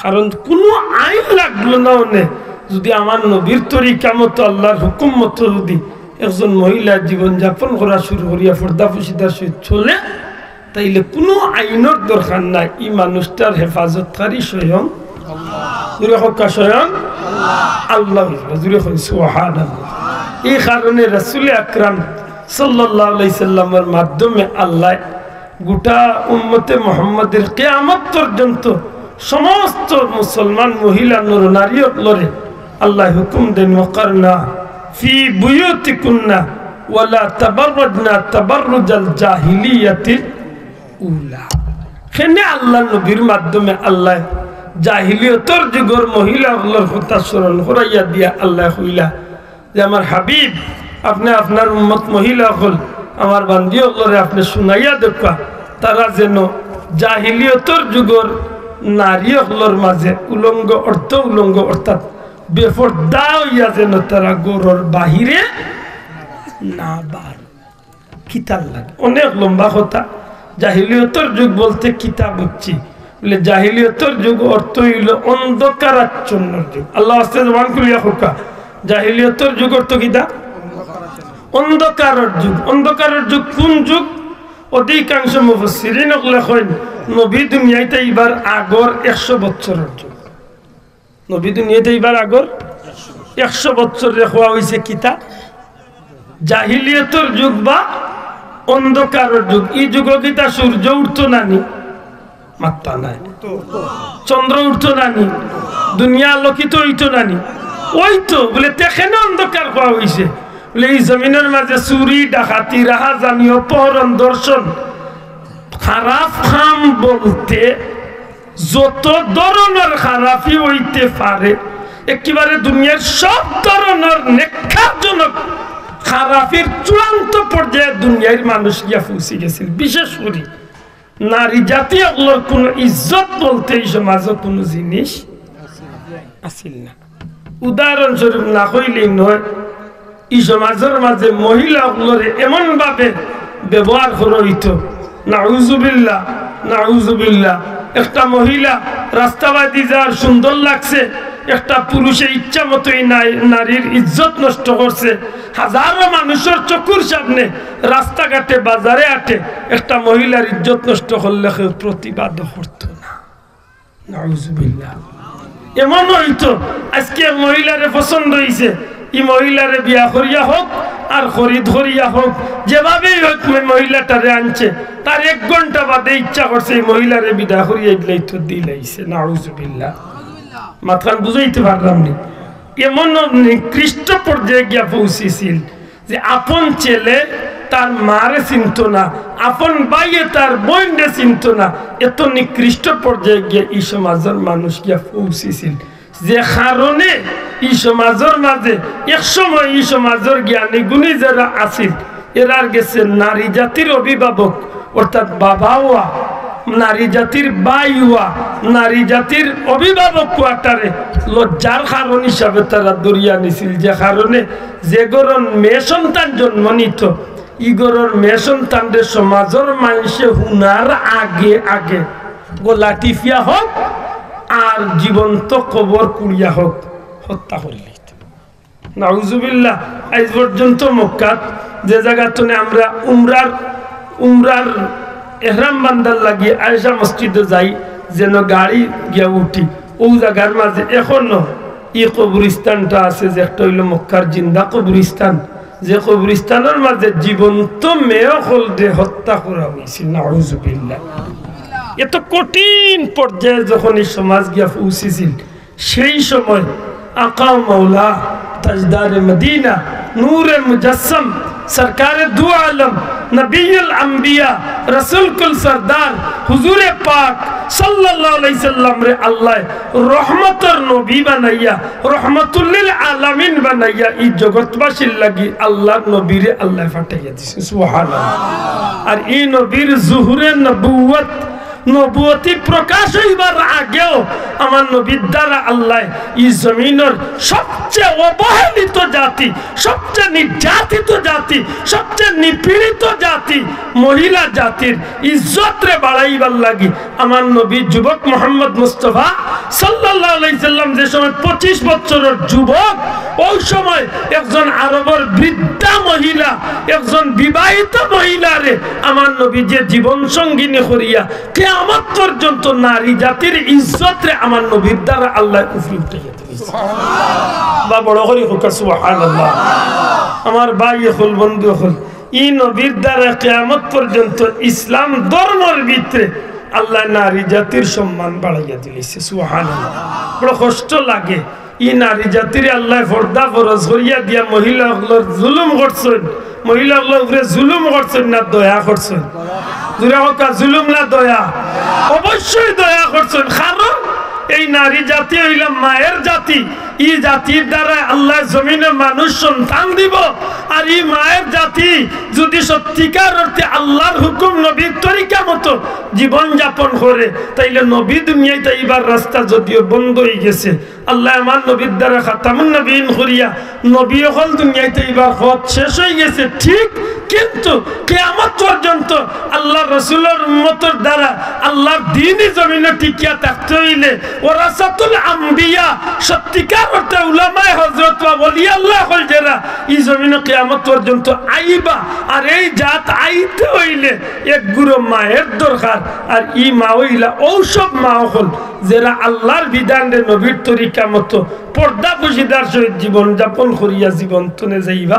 কারণ কুনু আইন লাগলো না অনে। যদি আমার নবীর তরিকা মতো, আল্লাহর হুকুম মতো যদি একজন মহিলা জীবন যাপন করা শুরু করিয়া পর্দা পুশিদার সহিত চলে, তাইলে কুনু আইনর দরকার নাই, ই মানুষটার হেফাজতকারী স্বয়ং, জুরে কউক্কা, স্বয়ং আল্লাহ। জুরে কইন সুবহানাল্লাহ। এই কারণে রাসূলে আকরাম সাল্লাল্লাহু আলাইহি সাল্লামের মাধ্যমে আল্লাহ গোটা উম্মতে মুহাম্মদীর কিয়ামত পর্যন্ত সমস্ত মুসলমান মহিলা নর নারী অকলরে আল্লাহ হুকুম দেন, "ওয়াকারনা ফি বুয়ুতিকুন্না ওয়ালা তাবাররাজনা তাবাররুজাল জাহিলিয়াতিল উলা।" কেনে আল্লাহর নবীর মাধ্যমে আল্লাহ জাহিলিয়তর যুগর মহিলা অকলর কথা স্মরণ করাইয়া দিয়া আল্লাহ কইলা যে, "আমার হাবিব, আপনে আপনার উম্মত মহিলা অকল, আমার বান্দি অকলরে আপনে শুনাইয়া দেউক্কা, তারা যেন জাহিলিয়তর যুগর নারী অকলর মাঝে উলঙ্গ, অর্ধ উলঙ্গ, অর্থাৎ বেপর্দা অইয়া যেন তারা ঘরর বাহিরে না বার।" কিতার লাগে? অনেক লম্বা কথা। জাহিলিয়তর যুগ বলতে কিতা বুঝছি? বলে, জাহিলিয়তর যুগ অর্থ অইল অন্ধকারাচ্ছন্নর যুগ। আল্লাহ আস্তে জবান খুলিয়া কউক্কা। জাহিলিয়তর যুগ অর্থ কিতা? অন্ধকারর যুগ। অন্ধকারর যুগ কোন যুগ? অধিকাংশ মুফাসসিরিন অকলে কইন, নবী দুনিয়াইত আইবার আগর একশো বছরর যুগ। নবী দুনিয়াইত আইবার আগর একশো বছররে কওয়া অইছে কিতা? জাহিলিয়তর যুগ বা অন্ধকারর যুগ। ই যুগো কিতা সূর্য উঠতো না নি? মাত্তা নাই। চন্দ্র উঠতো না নি? দুনিয়া আলোকিত অইতো না নি? অইতো। বলে, তে কেনে অন্ধকার কওয়া অইছে? বলে, ই জমিনর মাঝে চুরি, ডাকাতি, রাহাজানি, অপহরণ, ধর্ষণ, খারাপ কাম বলতে যত ধরনর খারাপি অইতে পারে, একেবারে দুনিয়ার সব ধরনর নেককারজনক খারাপির চূড়ান্ত পর্যায়ে দুনিয়ার মানুষ গিয়া পৌঁছি গেছিল। বিশেষ করি নারী জাতি অকলর কুনু ইজ্জত বলতে ই সমাজো কুনু জিনিস আছিল না। উদাহরণস্বরূপ না কইলেই নয়, ই সমাজর মাঝে মহিলা অকলরে এমন ভাবে ব্যবহার করা অইতো, নাউজুবিল্লাহ, নাউজুবিল্লাহ। একটা মহিলা রাস্তাবাদি যার সুন্দর লাগছে, একটা পুরুষে ইচ্ছা মতো এই নাই-, নারীর ইজ্জত নষ্ট করছে। হাজারো মানুষর চকুর সামনে রাস্তাঘাটে, বাজারে হাটে একটা মহিলার ইজ্জত নষ্ট করলে কেউ প্রতিবাদ করতো না। নাউজুবিল্লাহ। এমন অইতো, আজকে মহিলারে পছন্দ অইছে, ই মহিলারে বিয়া করিয়া হোক আর খরিদ করিয়া হোক, যেভাবেই হোক, ম-, মহিলাটারে আনছে, তার এক ঘন্টা বাদে ইচ্ছা করছে ই মহিলারে বিদায় করিয়া দিলাইতো, দিলাইছে। নাউজুবিল্লাহ। মাতখান বুঝাইতে পারলাম নি? এমন নিকৃষ্ট পর্যায়ে গিয়া পৌঁছিছিল যে আপন ছেলে তার মারে চিনতো না, আপন ভাইয়ে তার বইনরে চিনতো না। এত নিকৃষ্ট পর্যায়ে গিয়া ই সমাজর মানুষ গিয়া পৌঁছিছিল, যে কারণে ই সমাজর মাঝে এক সময় ই সমাজর জ্ঞানী গুণী যেরা আছিল, এরার গেছে নারী জাতির অভিভাবক, অর্থাৎ বাবা অওয়া, নারী জাতির ভাই অওয়া, নারী জাতির অভিভাবক অওয়াটারে লজ্জার কারণ হিসাবে তারা ধরিয়া নিছিল, যে কারণে যে ঘরর মেয়ে সন্তান জন্ম নিত, ই ঘরর মেয়ে সন্তানরে সমাজর মানষে হুনার আগে আগে গলা টিপিয়া হোক আর জীবন্ত কবর কুড়িয়া হোক, হত্যা করিলিত। নাউজুবিল্লাহ। আইজ পর্যন্ত মক্কাত যে জাগাত থনে আমরা উমরার, উমরার এহরাম বান্ধার লাগি আয়েশা মসজিদো যাই, যেন গাড়ি গিয়া উঠি, অউ জাগার মাঝে এখনো ই কবরস্থানটা আছে, যে একটা অইলো মক্কার জিন্দা কবরস্থান, যে কবরস্থানর মাঝে জীবন্ত মেয়ে অকলরে হত্যা করা অইছিল। নাউজুবিল্লাহ। এত কঠিন পর্যায়ে যখন ই সমাজ গিয়া পৌঁছিছিল, সেই সময় আকা মাওলা, তাজদারে মদিনা, নূরে মুজাসসম, সরকারে দু আলম, নবিয়ুল আম্বিয়া, রসুল কুল সরদার, হুজুরে পাক সাল্লাল্লাহু আলাইহি সাল্লামরে আল্লায় রহমতর নবী বানাইয়া, রহমতুল্লিল আলামিন বানাইয়া ই জগৎবাসীর লাগি আল্লার নবীরে আল্লায় পাঠাইয়া দিছে। সুবহানাল্লাহ। আর ই নবীর জুহুরে নবুয়ত, নবুয়তি প্রকাশ অইবার আগেও আমার নবীর দ্বারা আল্লায় ই জমিনর সবচেয়ে অবহেলিত জাতি, সবচেয়ে নির্যাতিত জাতি, সবচেয়ে নিপীড়িত জাতি, মহিলা জাতির ইজ্জতরে বাড়াইবার লাগি আমার নবী যুবক মোহাম্মদ মুস্তফা সাল্লাল্লাহু আলাইহি সাল্লাম যে সময় পঁচিশ বছরর যুবক, অউ সময় একজন আরবর বৃদ্ধা মহিলা, একজন বিবাহিত মহিলারে আমার নবী যে জীবন সঙ্গিনী করিয়া কিয়ামত পর্যন্ত নারী জাতির ইজ্জতরে আমার নবীর দ্বারা আল্লায় উপরে উঠাইয়া দিছে। বা বড় করি কউক্কা সুবহানাল্লাহ। আমার ভাই অকল, বন্ধু অকল, ই নবীর দ্বারা কিয়ামত পর্যন্ত ইসলাম ধর্মর ভিতরে আল্লায় নারী জাতির সম্মান বাড়াইয়া দিলিছে। সুবহানাল্লাহ। বড় কষ্ট লাগে। ই নারী জাতিরে আল্লায় পর্দা ফরজ করিয়া দিয়া মহিলা অকলর জুলুম করছইন, মহিলা অকলর উপরে জুলুম করছইন না দয়া করছইন? জুরে কউক্কা, জুলুম না দয়া? অবশ্যই দয়া করছইন, কারণ এই নারী জাতি অইলা মায়ের জাতি। ই জাতির দ্বারা আল্লায় জমিনো মানুষ সন্তান দিবো। আর ই মায়ের জাতি যুদি সত্যিকার অর্থে আল্লার হুকুম নবীর তরিকা মতো জীবন যাপন করে, তাইলে নবী দুনিয়াত আইবার রাস্তা যদিও বন্ধ অইগেছে, আল্লায় আমার নবীর দ্বারা খাতামুন নবীন করিয়া নবী অকল দুনিয়াত আইবার পথ শেষ অইগেছে ঠিক, কিন্তু কিয়ামত পর্যন্ত আল্লার রসুলর উম্মতর দ্বারা আল্লার দ্বীন ই জমিনো টিকিয়া থাকতে অইলে ওয়ারাসাতুল আম্বিয়া, সত্যিকার অর্থে উলামায়ে হযরত বা ওলি আল্লাহ অকল যেরা ই জমিনো কিয়ামত পর্যন্ত আইবা। আর এই জাত আইতে অইলে এক গুঁড়ো মায়ের দরকার। আর ই মা অইলা অউ সব মা অকল যেরা আল্লার বিধানরে নবীর তরিকা মতো পর্দা পুশিদার সহিত জীবন যাপন করিয়া জীবন তনে যাইবা,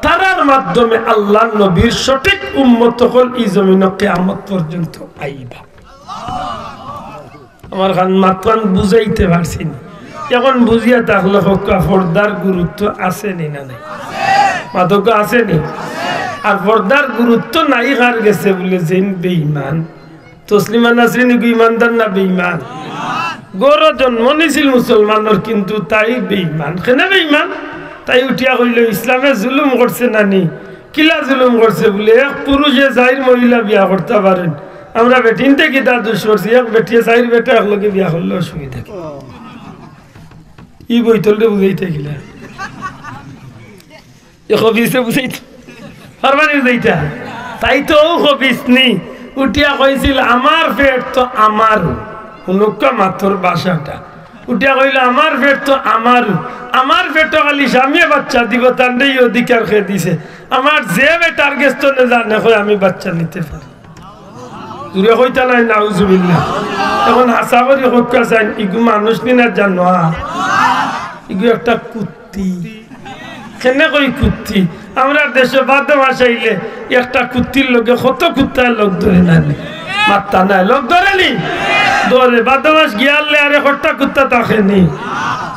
তারার মাধ্যমে আল্লার নবীর সঠিক উম্মত অকল ই জমিনো কিয়ামত পর্যন্ত আইবা। আমার খান মাতখান বুঝাইতে পারছি নি? এখন বুঝিয়া থাকলে কউক্কা, পর্দার গুরুত্ব আছে নি না নাই? মাতউক্কা, আছে নি? আর পর্দার গুরুত্ব নাই কার গেছে বুলে যেইন বেঈমান। তসলিমা নাসরিন ইগু ইমানদার না বেঈমান? ঘরো জন্ম নিছিল মুসলমানর, কিন্তু তাই বেঈমান। কেনে বেঈমান? তাই উঠিয়া কইল, "ইসলামে জুলুম করছে নানি?" "কিলা জুলুম করছে?" বলে, "এক পুরুষে চাইর মহিলা বিয়া করতা পারেন, আমরা বেটিন্তে কিতা দুষ করছি? এক বেটিয়ে চাইর বেটা একলগে বিয়া করলে অসুবিধা কি?" ই বইতলরে বুঝাইতে গেলে এ খবিসে বুঝাইতে পারবা নি বুঝাইতা? তাই তো ও খবিস নি উঠিয়া কইছিল, "আমার পেট তো আমারও।" হুনুক্কা মাতর ভাষাটা। উঠিয়া কইল, "আমার পেট তো আমারও, আমার পেটও খালি স্বামীয়ে বাচ্চা দিব, তানরে ই অধিকার কে দিছে? আমার যে বেটার গেছ থনে জানে কয় আমি বাচ্চা নিতে পারি।" জুরে কইতা নাই, নাউজুবিল্লাহ। এখন হাছা করি কউক্কা চাইন, ইগু মানুষ নি না জানোয়ার? ইগু একটা কুত্তি। কেনে কই কুত্তি? আমরার দেশো বাদমাস আইলে একটা কুত্তির লগে কত কুত্তায় লগ ধরে না নি? মাত্তা নাই, লগ ধরে নি? ধরে। বাদমাস গিয়ালে আরে কটা কুত্তা থাকে নি?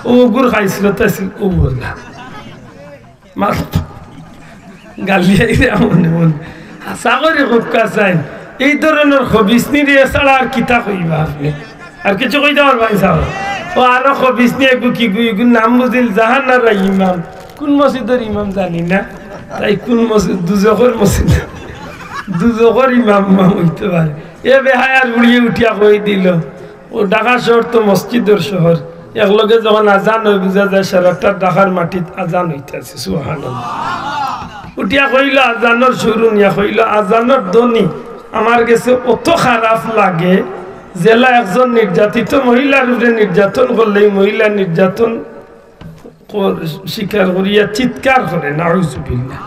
ও গুর খাইছিল, তাইছিল, ও বললা। মাত-, গালি আইলে মনে মনে। হাছা করি কউক্কা চাইন। এই ধরনর খবিস নি রে, এছাড়া আর কিতা কইবা আপনে? আর কিছু কইতা পারবা নি সাব? ও আরো খবিস নি এগু কিগু, ইগুর নাম বুঝিল জাহানারা ইমাম। কুন মসজিদর ইমাম জানি না। তাই কুন মসজিদ? দুজখর মসজিদ। দুজখর ইমাম, ইমাম অইতে পারে। এ বেহায়ার বুড়িয়ে উঠিয়া কই দিল, ও ঢাকা শহর তো মসজিদর শহর, একলগে যখন আজান অয় বুঝা যায় সারাটা ঢাকার মাটিত আজান অইতাছে। সুবহানাল্লাহ। উঠিয়া কইল, আজানর সুর হুনিয়া কইল, আজানর ধ্বনি আমার গেছে অত খারাপ লাগে, যেলা একজন নির্যাতিত মহিলার উপরে নির্যাতন করলে এই মহিলা নির্যাতন কর-, স্বীকার করিয়া চিৎকার করে, নাউজুবিল্লাহ,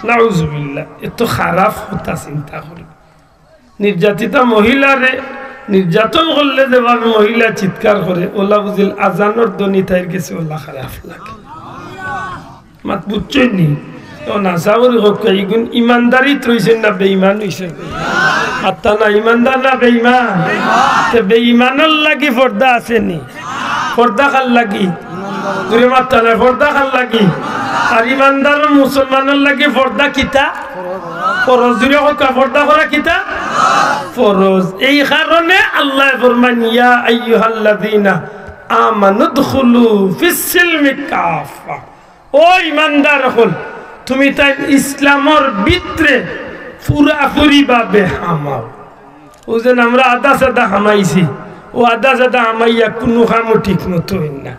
নাউজুবিল্লাহ। এত খারাপ কথা চিন্তা করে। নির্যাতিতা মহিলারে নির্যাতন করলে যেভাবে মহিলা চিৎকার করে, ওলা বুঝিল আজানর ধ্বনি তাইর গেছে ওলা খারাপ লাগে। মাত বুঝছইন নি? ও না, সাবরি কউক্কা, ইগুন ইমানদারিত রইছইন না বেইমান অইছইন? আত্তা না, ইমানদার না বেইমান? তে বেইমানর লাগি পর্দা আছে নি? পর্দা কার লাগি? জুরে মাত্তা না, পর্দা কার লাগি? আর ইমানদার মুসলমানর লাগি পর্দা কিতা? ফরজ। জুরে কউক্কা, পর্দা করা কিতা? ফরজ। এই কারণে আল্লায় ফরমাইন, "ইয়া আইয়ুহাল্লাযীনা আমানু উদখুলু ফিস সিলমি কাফা।" ও ইমানদার অকল, তুমি তাইন ইসলামর ভিতরে পুরাপুরি ভাবে হামাও। ও যেন আমরা আধা সাদা হামাইছি, ও আধা সাদা হামাইয়া কুনু কামও ঠিক মতো অইন না।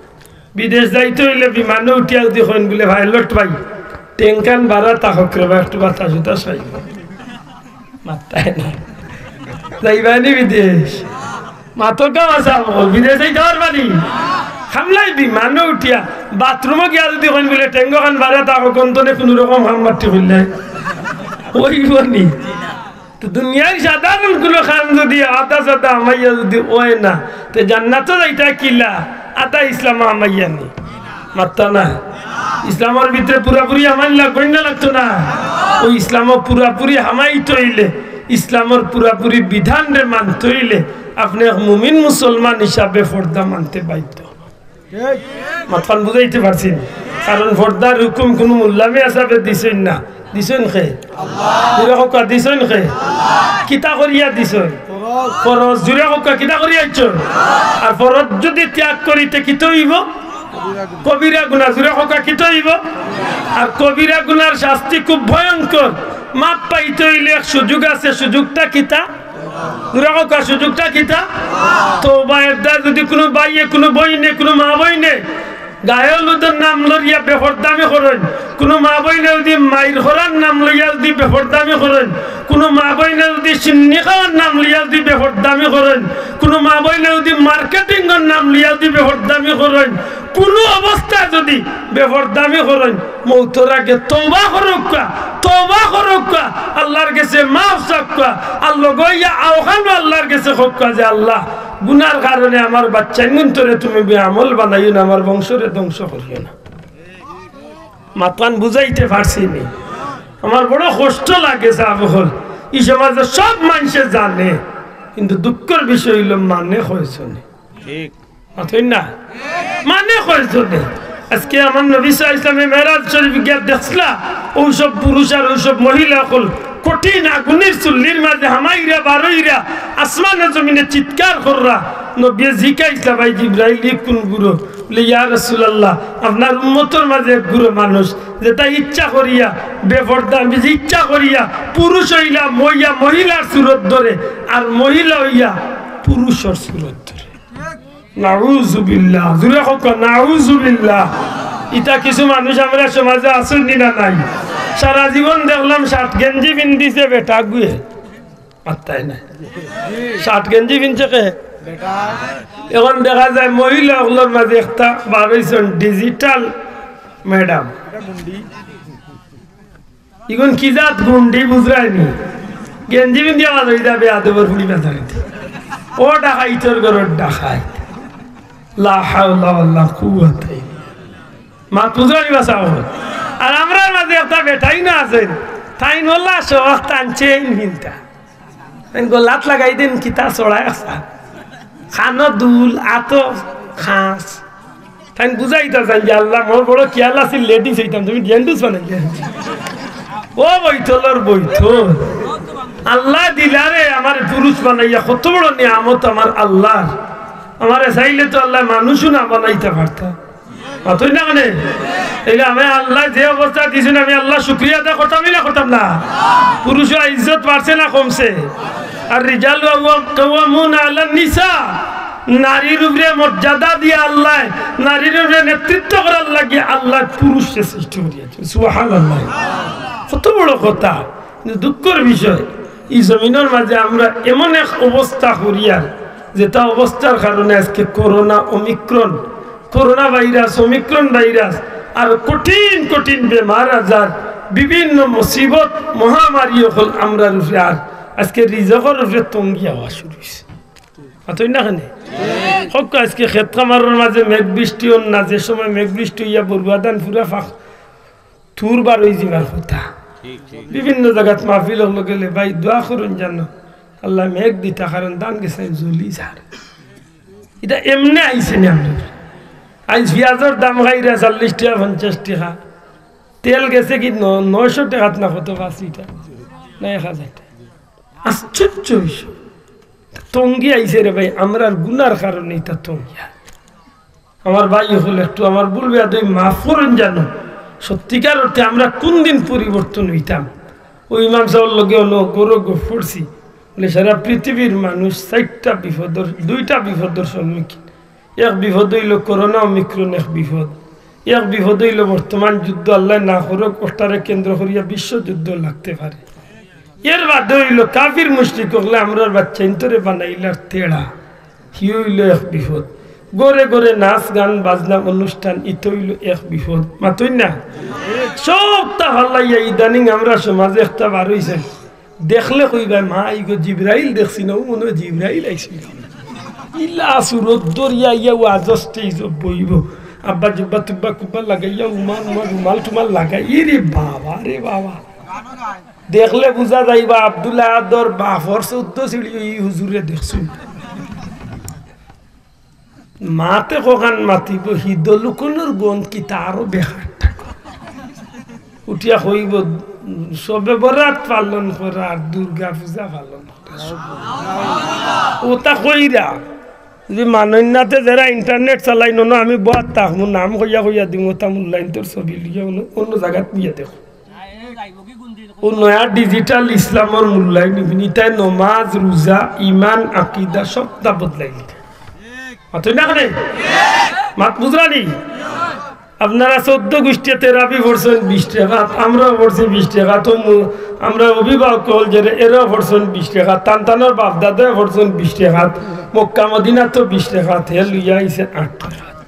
বিদেশ যাইতে অইলে বিমানো উঠিয়া যুদি কইন বুলে, "পাইলট ভাই, ট্যাঙ্কখান ভাড়া থাকউক রে বা, একটু বাতাস উতাস আইবো।" মাত্তায় না। যাইবায় নি বিদেশ? মাতর কাম আছে আমল, বিদেশ যাইতা পারবা নি? হামলাই বিমানো উঠিয়া বাথরুমো গিয়া যুদি কইন বুলে, "ট্যাঙ্কখান ভাড়া থাকউক", অন্তনে কুনু রকম হাম মাটি কইলে অইবো নি? তো দুনিয়ার সাধারণ কুনু কাম যুদি আধা সাদা হামাইয়া যুদি অয় না, তে জান্নাতো যাইতা কিলা? আধা ইসলামো হামাইয়া নি? মাত্তা না। ইসলামর ভিতরে পুরাপুরি হামাইন লাগবো না, লাগতো না? ওই ইসলামো পুরাপুরি হামাইতে অইলে, ইসলামর পুরাপুরি বিধানরে মানতে অইলে, আপনে এক মুমিন মুসলমান হিসাবে পর্দা মানতে বাধ্য। মাতখান বুঝাইতে পারছি নি? কারণ পর্দার হুকুম কুনু মোল্লা মিয়া সাবে দিছইন না, দিছইন কে? জুরে কউক্কা, দিছইন কে? কিতা করিয়া দিছইন? ফরজ। জুরে কউক্কা, কিতা করিয়া দিছইন? আর ফরজ যুদি ত্যাগ করি তে কিতা অইবো? কবিরা গুনা। জুরে কউক্কা, কিতা অইবো? আর কবিরা গুনার শাস্তি খুব ভয়ঙ্কর। মাফ পাইতে অইলে এক সুযোগ আছে, সুযোগটা কিতা? জুরে কউক্কা, সুযোগটা কিতা? তওবা। এরদায় যুদি কুনু ভাইয়ে, কুনু বইনে, কুনু মা বইনে গায়ে হলুদর নাম লইয়া বেপরদামি করইন, কুনু মা বইনে যুদি মাইর করার নাম লইয়া যুদি বেপরদামি করইন, কুনু মা বইনে যুদি শিন্নি খাওয়ার নাম লইয়া যুদি বেপরদামি করইন, কুনু মা বইনে যুদি মার্কেটিংর নাম লইয়া যুদি বেপরদামি করইন, কুনু অবস্থায় যুদি বেপরদামি করইন, মউতর আগে তওবা করউক্কা, তওবা করউক্কা, আল্লার গেছে মাফ চাউক্কা, আর লগে অইয়া আওখানও আল্লার গেছে কউক্কা যে, "আল্লা, গুনার কারণে আমার বাইচ্চাইনগুন্তরে তুমি বেআমল বানাইও না, আমার বংশরে ধ্বংস করিও না।" মাতখান বুঝাইতে পারছি নি? আমার বড় কষ্ট লাগে, সাব অকল। ই সমাজে সব মানষে জানে, কিন্তু দুঃখর বিষয় অইলো মানে কয়জনে। ঠিক। মাতইন না? মানে কয়জনে? আজকে আমার নবী সাল্লাল্লাহু আলাইহি ওয়াসাল্লামে মেরাজ শরীফ গিয়া দেখছলা, অউ সব পুরুষ আর অউ সব মহিলা অকল কঠিন আগুনর চুল্লির মাঝে হামাইরা বারইরা আসমানে জমিনে চিৎকার কররা। নবীয়ে জিকাইছলা, "ভাই জিব্রাইল, ই কুনগুলো?" বলে, "ইয়া রাসূলুল্লাহ, আপনার উম্মতর মাঝে এক গুরু মানুষ, যেটা ইচ্ছা করিয়া বেপর্দা, আমি যে ইচ্ছা করিয়া পুরুষ অইলা মইয়া মহিলার সুরত ধরে, আর মহিলা অইয়া পুরুষর সুরত ধরে।" নাউজুবিল্লাহ, জুরে কউক্কা, নাউজুবিল্লাহ। ইতা কিছু মানুষ আমরার সমাজে আছইন নি না নাই? সারা জীবন দেখলাম শার্ট গেঞ্জি পিন্দিছে বেটাগুয়ে, মাত্তায় নাই। শার্ট গেঞ্জি পিনছে কে? অখন দেখা যায় মহিলা অকলর মাঝে একটা বার অইছইন digital madam। ইগুন কি জাত গুন্ডি বুঝরায়নি? গেঞ্জি পিন্দিয়া বাজারি যাবে আদবর ফুড়ি বাজারিতে। ও ডাকাইতর ঘরর ডাকাইত। লা হাওলা ওয়ালা কুওয়াতা ইল্লা। মাত বুঝরায়নি বাসাও। আর আমরার মাঝে একটা বেটাইন আছইন, তাইন অলা শখ, তান চেইন পিনতা। তাইন গলাত লাগাই দেইন কিতা চড়াই আসা। কানো দুল, আতো খাস। তাইন বুঝাইতা চাইন যে, "আল্লাহ, মোর বড় খিয়াল আছিল, ladies অইতাম, তুমি gents বানাইলে।" ও বৈতলর বৈতল। আল্লায় দিলারে আমারে পুরুষ বানাইয়া, কত বড় নিয়ামত আমার আল্লাহর। আমারে চাইলে তো আল্লায় মানুষও না বানাইতা পারতা। মাতইন না কেনে? এই যে আমি আল্লায় যে অবস্থা দিছইন, আমি আল্লাহর শুকরিয়া আদায় করতাম না, করতাম না? পুরুষর ইজ্জত বাড়ছে না কমছে? আর রিজালু কাওয়ামুনা আলান নিসা, নারীর উপরে মর্যাদা দিয়া আল্লায়, নারীর উপরে নেতৃত্ব করার লাগি আল্লায় পুরুষরে সৃষ্টি করিয়াছইন। সুবহানাল্লাহ। কত বড় কথা। কিন্তু দুঃখর বিষয়, ই জমিনর মাঝে আমরা এমন এক অবস্থা করিয়ার, যেটা অবস্থার কারণে আজকে corona, Omicron, corona virus, Omicron virus, আর কঠিন কঠিন বেমার আজার, বিভিন্ন মুসিবত, মহামারী অকল আমরার উপরে, আর আজকে রিজকর উপরে তঙ্গি আওয়া শুরু অইছে। মাতইন না কেনে? কউক্কা, আজকে খেত খামারর মাঝে মেঘ বৃষ্টি অর না, যে সময় মেঘ বৃষ্টি অইয়া বরুয়া ধান পুরা ফাক তুর বার অইযিবার কথা। বিভিন্ন জাগাত মাহফিল অকলো গেলে, "ভাই, দোয়া করইন যেন আল্লায় মেঘ দিতা, কারণ ধান গেছে জ্বলি যার।" ইটা এমনে আইছে নি আমরার? আইজ পিয়াজর দাম খাইরা চল্লিশ টেকা, পঞ্চাশ টেকা, তেল গেছে কি ন-, নয়শো টেকাত না কত, পাঁচ লিটার না এক হাজার টেকা। আশ্চর্য বিষয়। তঙ্গি আইছে রে ভাই, আমরার গুনার কারণে ইটা তঙ্গি। আমার ভাই অকল, একটু আমার ভুল বেয়াদবি মাফ করইন যেন। সত্যিকার অর্থে আমরা কুন দিন পরিবর্তন অইতাম? অউ ইমাম সাবর লগে অনো গরো গফ করছি, বলে, "সারা পৃথিবীর মানুষ চাইরটা বিপদর, দুইটা বিপদর সম্মুখীন। এক বিপদ অইলো করোনা ওমিক্রন, এক বিপদ। এক বিপদ অইলো বর্তমান যুদ্ধ, আল্লায় না করউক, অটারে কেন্দ্র করিয়া বিশ্বযুদ্ধ লাগতে পারে। এর বাদে অইলো কাফির মুশরিক অকলে আমরার বাচ্চাইন্তরে বানাইলার তেড়া।" হি অইলো এক বিপদ। ঘরে ঘরে নাচ, গান, বাজনা, অনুষ্ঠান, ইতা অইলো এক বিপদ। মাতইন না? সবটা ফালাইয়া ইদানিং আমরার সমাজে একটা বার অইছে। দেখলে কইবা, "মা, ইগু জিব্রাইল দেখছি না, অউ মনো অয় জিব্রাইল আইছিল।" ইলা সুরত ধরিয়া আইয়া ওয়াজ stage-ও বইবো। আব্বা জুব্বা তুব্বা কুব্বা লাগাইয়া, উমা, উমা, রুমাল টুমাল লাগাই, ইরে বাবা রে বাবা। দেখলে বুঝা যাইবা, আব্দুল আহাদর বাফর চৌদ্দ সিঁড়ি ই হুজুরে দেখছইন। মাতে কখান মাতিবো, হিদো লুকনর গন্ধ কিতা আরো বেকার থাকে। উঠিয়া কইবো, "শবে বরাত পালন করা আর দুর্গা পূজা পালন করা।" অতা কইরা, যদি মানইন না তে যেরা internet চালাইন, অনো আমি বওয়াত থাকমু, নাম কইয়া কইয়া দিমু, অতা মূল্যায়ন তোর ছবি লইয়া অন্য, অন্য জাগাত গিয়া দেখো। অউ নয়া digital ইসলামর মূল্যায়ন নিবিনি, তাই নমাজ, রোজা, ইমান, আকিদা সবটা বদলাই দিতা। মাতইন না কেনে? মাত বুঝরানি? আপনারা চৌদ্দ গুষ্টিয়ে তেরাবি পড়ছইন বিশ টেকাত, আমরাও পড়ছি বিশ টেকাত, তো মু-, আমরা অভিভাবক অকল যেরা, এরাও পড়ছইন বিশ টেকাত, তান তানর বাপদাদাও পড়ছইন বিশ টেকাত, মক্কা মদিনাত তো বিশ টেকাত, হে লইয়া আইছে আট টেকাত।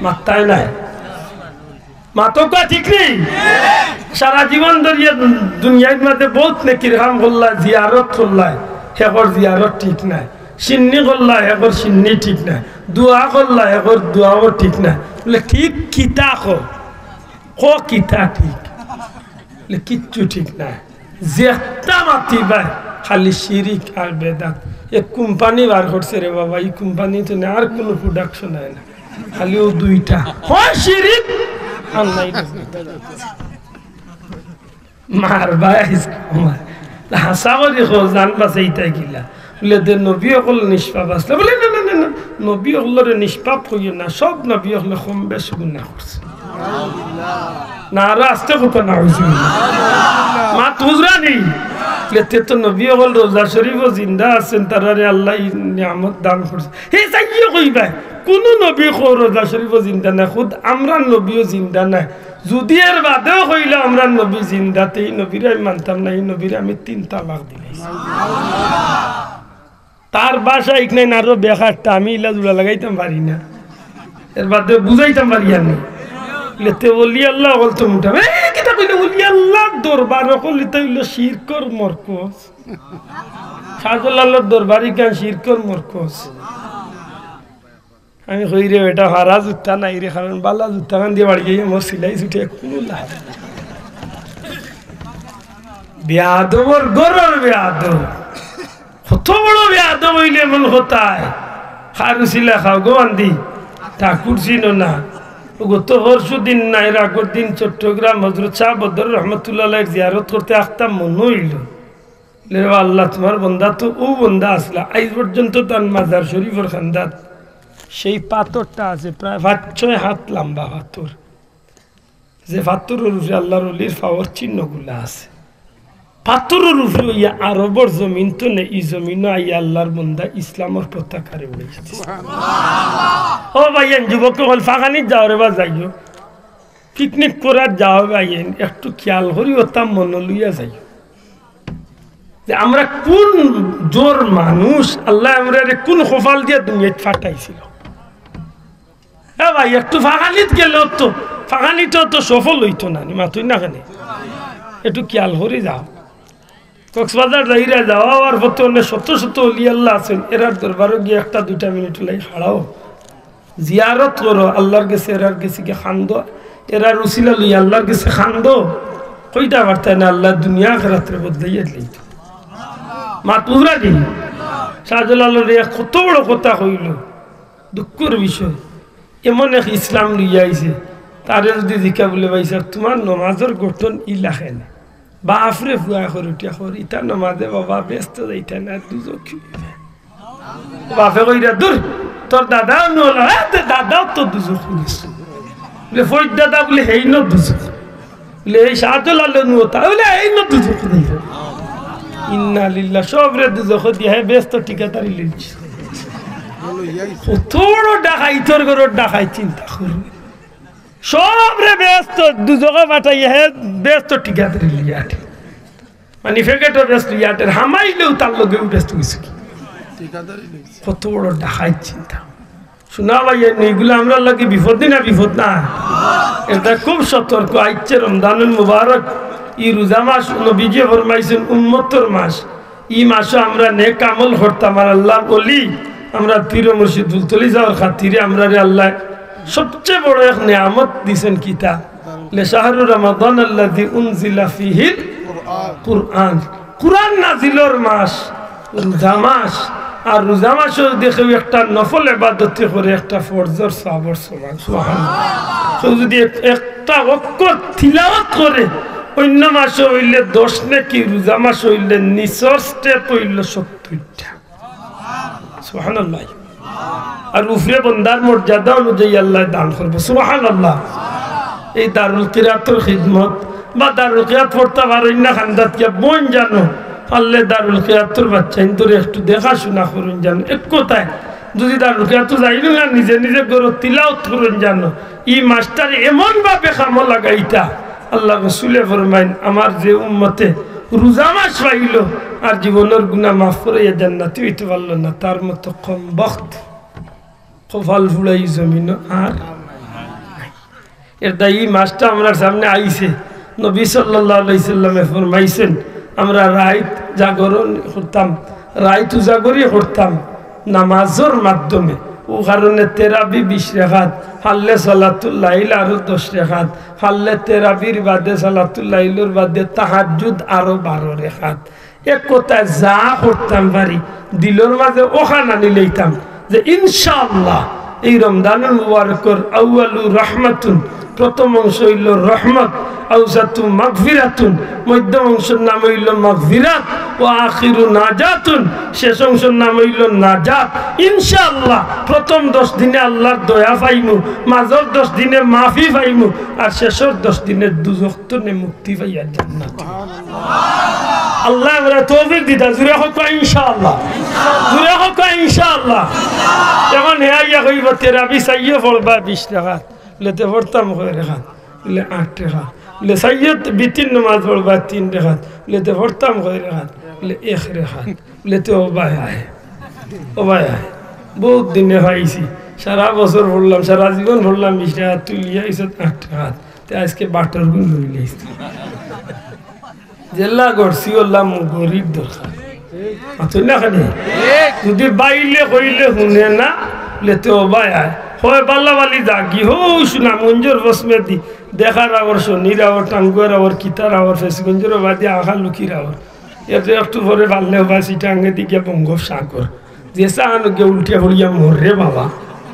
মাত্তায় নাই। মাতউক্কা ঠিক নি? সারা জীবন ধরিয়া দুনিয়ার মাঝে বউত নেকির কাম করলা, জিয়ারত করলা, হেকর জিয়ারত ঠিক নায়। সিন্নি করলা, হেকর সিন্নি ঠিক নায়। দোয়া করলা, হেকর দোয়াও ঠিক নায়। বলে, "ঠিক কিতা কও? কও কিতা ঠিক?" বলে, "কিচ্ছু ঠিক নায়।" যেতা মাতিবায়, খালি শিরিক আর বেদাত। এক কোম্পানি বার করছে রে বাবা, ই কোম্পানিত না আর কুনু production অয় না, খালি অউ দুইটা, হয় শিরিক আর নাইলে বেদাত। মারবায় আইজ, মার। হাছা করি কও, জান বাচাইতায় কিলা? বলে, "দে নবী অকল নিষ্পাপ আছলা।" বলে, "না, না, না, না, নবী অকলরে নিষ্পাপ কইও না, সব নবী অকলে কম বেশ গুনাহ করছে। না, আরো আস্তে কথা না অইছে। মাত বুঝরা নি? লেতে তো নবী অকল রোজা শরীফও জিন্দা আছেন, তারারে আল্লায় ই নিয়ামত দান করছে। হে চাইয়ে কইবায়, কুনু নবী কও রোজা শরীফও জিন্দা না, খুদ আমরার নবীও জিন্দা না। যুদি এর বাদেও কইলা আমরার নবী জিন্দা, তে ই নবীরে আমি মানতাম না, ই নবীরে আমি তিন তালাক দিলাইছি। তার ভাষা ইখান আরো বেকারটা, আমি ইলা জুড়া লাগাইতাম পারি না, এর বাদে বুঝাইতাম পারি আমি। লেতে অলি আল্লাহ অকল তো মোটা, এ, কিতা কইলে অলি আল্লাহর দরবার অকল ইতা অইলো শিরকর মরকজ। শাহজালালর দরবার ইখান শিরকর মরকজ। আমি কই রে বেটা, হারা জুতা নাই রে, কারণ বালা জুতা খান দিয়া বাড়ি যাই আমার সিলাই ছুটে কুনু লাভ নাই। বেয়াদবর ঘরর বেয়াদব। কত বড় বেয়াদব অইলে এমন কথায়। খারুসিলা খাও গো আন্দি, ঠাকুর চিনো না। ও গত পরশু দিন না, এর আগর দিন চট্টগ্রাম হজরত শাহ বদর রহমতুল্লাহ আলাইহির জিয়ারত করতে আখতাম মনো অইলো। লে ও আল্লাহ, তুমার বন্দা তো অউ বন্দা আছলা, আইজ পর্যন্ত তান মাজার শরীফর কান্দাত সেই পাথরটা আছে, প্রায় পাঁচ ছয় হাত লম্বা পাথর। যে পাথরর উপরে আল্লাহর অলির পাওর চিহ্নগুলা আছে। পাথরর উপরে অইয়া আরবর জমিন তো নে, ই জমিনও আইয়া আল্লাহর বন্দা ইসলামর পতাকারে উড়াই দিছে। ও ভাইয়াইন, যুবক অকল, ফাগানিত যাও রে বা যাইও, পিকনিক করাত যাও ভাইয়াইন, একটু খিয়াল করি অতা মনো লইয়া যাইও। যে আমরা কুন জোর মানুষ, আল্লায় আমরারে কুন কপাল দিয়া দুনিয়াত পাঠাইছিল। এ ভাই, একটু ফাগানিত গেলেও তো, ফাগানিটাও তো সফল অইতো না নি, মাতইন না কেনে? একটু খিয়াল করি যাও। কক্সবাজার যাইরা যাওয়া অওয়ার পথে অনে শত শত অলি আল্লাহ আছেন, এরার দরবারও গিয়া একটা দুইটা মিনিট লাগি খাড়াও। জিয়ারত করো, আল্লাহর গেছে, এরার গেছে গিয়া কান্দো, এরার উছিলা লইয়া আল্লাহর গেছে কান্দো। কইতা পারতায় না, আল্লায় দুনিয়া আখেরাতরে বদলাইয়া দিলাইতো। মাত বুঝরা নি? শাহজালালরে কত বড় কথা কইলো, দুঃখর বিষয়। এমন এক ইসলাম লইয়া আইছে, তারে যুদি জিকা বুলে, "ভাইসাব, তুমার নমাজর গঠন ইলা কেনে?" বাফরে ফুয়া করি উঠিয়া কর, "ইতা নমাজে বাবা বেহেস্তো যাইতা না, দুজখি।" বাফে কইরা, "দূর, তোর দাদাও নু অলা, এ, তোর দাদাও তো দুজখি গেছে।" বুলে, "ফরিদ দাদা?" বুলে, "হেইনও দুজখি।" বুলে, "এই শাহজালালও নু অতা?" বুলে, "হেইনও দুজখি গেছে।" ইন্না লিল্লাহ, সবরে দুজখো দিয়া হে বেহেস্তো ঠিকাদারি লইছে। কত বড় ডাকাইতর ঘরর ডাকাইত, চিন্তা করো। সবরে বেহেস্তো দুজখো পাঠাইয়া হে বেহেস্তো ঠিকাদারি লইয়া আটে। মানে, প্যাকেটও বেহেস্তো লইয়া আটের, হামাইলেও তার লগে বেহেস্তো গেছে কি? কত বড় ডাকাইত চিন্তা। শুনা ভাইয়াইন, ইগুলা আমরার লাগি বিপদ নি না বিপদ না? ইটা খুব সতর্ক। আইচ্ছে রমজানুল মুবারক, ই রোজা মাস নবীজিয়ে ফরমাইছইন উম্মতর মাস। ই মাসো আমরা নেক আমল করতাম, আর আল্লাহর অলি, আমরার পীর মুর্শিদ ফুলতলি যাওয়ার খাতিরে আমরারে আল্লায় সবচেয়ে বড় এক নিয়ামত দিছইন কিতা? লে শাহরু রমাদান আল্লাযী উনজিলা ফীহিল কুরআন। কুরআন নাজিলর মাস, রোজা মাস। আর রোজা মাসো যদি কেউ একটা নফল ইবাদতে করে, একটা ফরজর সওয়াবর সমান। সুবহানাল্লাহ। কেউ যদি এক-, একটা অক্ষর তিলাওয়াত করে, অইন্য মাসো অইলে দশ নেকি, রোজা মাসো অইলে নিচর step অইলো সত্তইরটা। সুবহানাল্লাহ। আর উপরে বন্দার মর্যাদা অনুযায়ী আল্লায় দান করবো। সুবহানাল্লাহ। এই দারুল কিরাতর খিদমত বা দারুল কিরাত পড়তা পারইন না কান্দাত গিয়া বইন জানো, পারলে দারুল কিরাতর বাচ্চাইন্তরে একটু দেখাশুনা করইন জানো। এক কথায়, যদি দারুল কিরাতো যাইন না, নিজে নিজে ঘরো তিলাওত করইন জানো। ই মাসটারে এমন ভাবে কামো লাগাইতা, আল্লার রসুলে ফরমাইন, আমার যে উম্মতে রোজা মাস পাইলো আর জীবনর গুনা মাফ করাইয়া জান্নাতি অইতে পারলো না, তার মতো কমবখত কপাল ফুড়া ই জমিনো আর নাই। এর দায় ই মাসটা আমরার সামনে আইছে। নবী সাল্লাল্লাহু আলাইহি সাল্লামে ফরমাইছেন, আমরা রাইত জাগরণ করতাম, রাইত উজাগরি করতাম নামাজর মাধ্যমে। ও কারণে তেরাবি বিশ রেকাত, পারলে সালাতুল লাইল আরো দশ রেকাত, পারলে তেরাবির বাদে, সালাতুল লাইলর বাদে তাহাজ্জুদ আরো বারো রেকাত। এক কথায় যা করতাম পারি, দিলর মাঝে অখান আনি লইতাম যে ইনশাআল্লাহ এই রমজানুল মুবারকর আউয়ালু রহমাতুন, প্রথম অংশ অইলো রহমত, আওসাতু মাগফিরাতুন, মধ্যম অংশর নাম অইলো মাগফিরাত, ওয়া আখিরু নাজাতুন, শেষ অংশর নাম অইলো নাজাত। ইনশাআল্লাহ, প্রথম দশ দিনে আল্লার দয়া পাইমু, মাঝর দশ দিনে মাফি পাইমু, আর শেষর দশ দিনে দুজখ তনে মুক্তি পাইয়া জান্নাত। আল্লায় আমরারে তৌফিক দিতা, জুরে কউক্কা ইনশাআল্লাহ, জুরে কউক্কা ইনশাআল্লাহ। অখন হে আইয়া কইবো, "তেরাবি চাইও পড়বা বিশ রাকাত।" বলে, "তে পড়তাম কয় রেখাত?" বলে, "আট রেখাত।" বলে, "চাইও বিতির নমাজ পড়বা তিন রেখাত।" বলে, "তে পড়তাম কয় রেখাত?" বলে, "এক রেখাত।" বলে, "তে ও ভাই আয়, ও ভাই আয়, বউত দিনে পাইছি, সারা বছর পড়লাম, সারা জীবন পড়লাম বিশ রেখাত, তুই লইয়া আইছত আট রেখাত, তে আইজকে বাটর গুণ লইলে আইছত।" যেলা করছি ওলা মুগুরির দরকার। মাতইন না কেনে? যদি বাইলে কইলে হুনে না, বলে, "তে ও ভাই আয়।" কয়, "বালা বালি যাগি, হউ সুনামগঞ্জর পশ্চিমেদি, দেখার আওর, শনির আওর, টাঙ্গুয়ার আওর, কিতার আওর, ফেঞ্চুগঞ্জর বাদি আখা লুকির আওর। এর একটু পরে পারলে ও ভাই চিটাঙ্গেদি গিয়া বঙ্গোপসাগর। যে চাহানো গিয়া উল্টিয়া পড়িয়া মররে বাবা,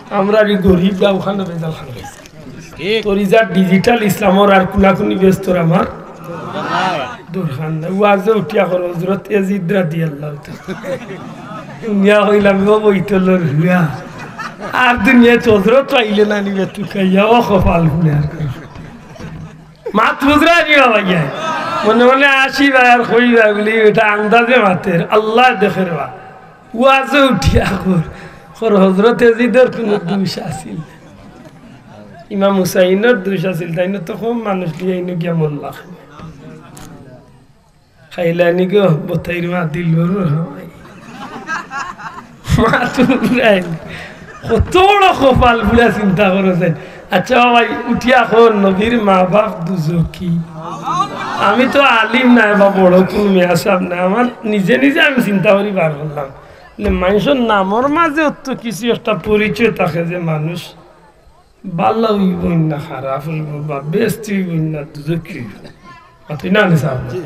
আমরার ই গরিব গাঁওখানো বেজাল খান।" তোর ইজার digital ইসলামর আর কুনাকুনি ব্যস্তর আমার দরকার নাই। ওয়াজে উঠিয়া কর, হজরত এজিদ রাদিয়াল্লাহু তাআলা। দুনিয়া কইলাম, ও বইতলর হুয়া। আর দুনিয়াত হজরত পাইলে না নিবে তুকাইয়া, ও কপাল ফুলে আর। মাত বুঝরা নি বাবা গিয়া? মনে মনে আসি ভাই আর কই ভাই বলি, এটা আন্দাজে মাতের, আল্লায় দেখের বা। ওয়াজে উঠিয়া কর, কর হজরত এজিদর কুনু দুষ আছিল না। ইমাম হুসাইনর দুষ আছিল, তাইন তো কম মানুষ দিয়া ইনো গিয়া মরলা। খাইলানি গো, বতাইর মা দিল বড় হাওয়াই। মা তুমি নাই। কত বড় কপাল পুড়া চিন্তা করো যাই। আচ্ছা বাবা, উঠিয়া কর, নবীর মা বাপ দুজখি। আমি তো আলিম নাই বা বড় কুনু মেয়াসাব নাই, আমার নিজে নিজে আমি চিন্তা করি বার করলাম। মানে, মানষর নামর মাঝে অত কিছু একটা পরিচয় থাকে যে মানুষ বালা অইবো না খারাপ অইবো বা বেহেস্তি অইবো না দুজখি অইবো। মাতইন না নি সাব?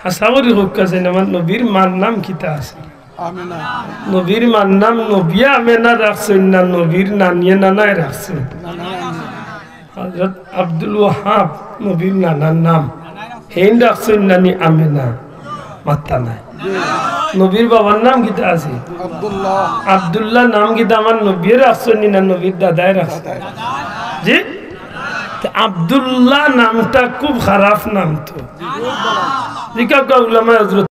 হাছা করি কউক্কা যেন আমার নবীর মার নাম কিতা আছিল? আমেনা। নবীর মার নাম নবিয়ে আমেনা রাখছইন না নবীর নানিয়ে নানায় রাখছইন? নানায় আমেনা। হযরত আব্দুল ওয়াহাব নবীর নানার নাম। হেইন রাখছইন না নি আমেনা? মাত্তা নাই। নবীর বাবার নাম কিতা আছিল? আব্দুল্লাহ। আব্দুল্লাহ নাম কিতা আমার নবীয়ে রাখছইন নি না নবীর দাদায় রাখছইন? দাদায়। জি? তে আব্দুল্লাহ নামটা খুব খারাপ নাম তো। জিকাউক্কা উলামায়ে হযরত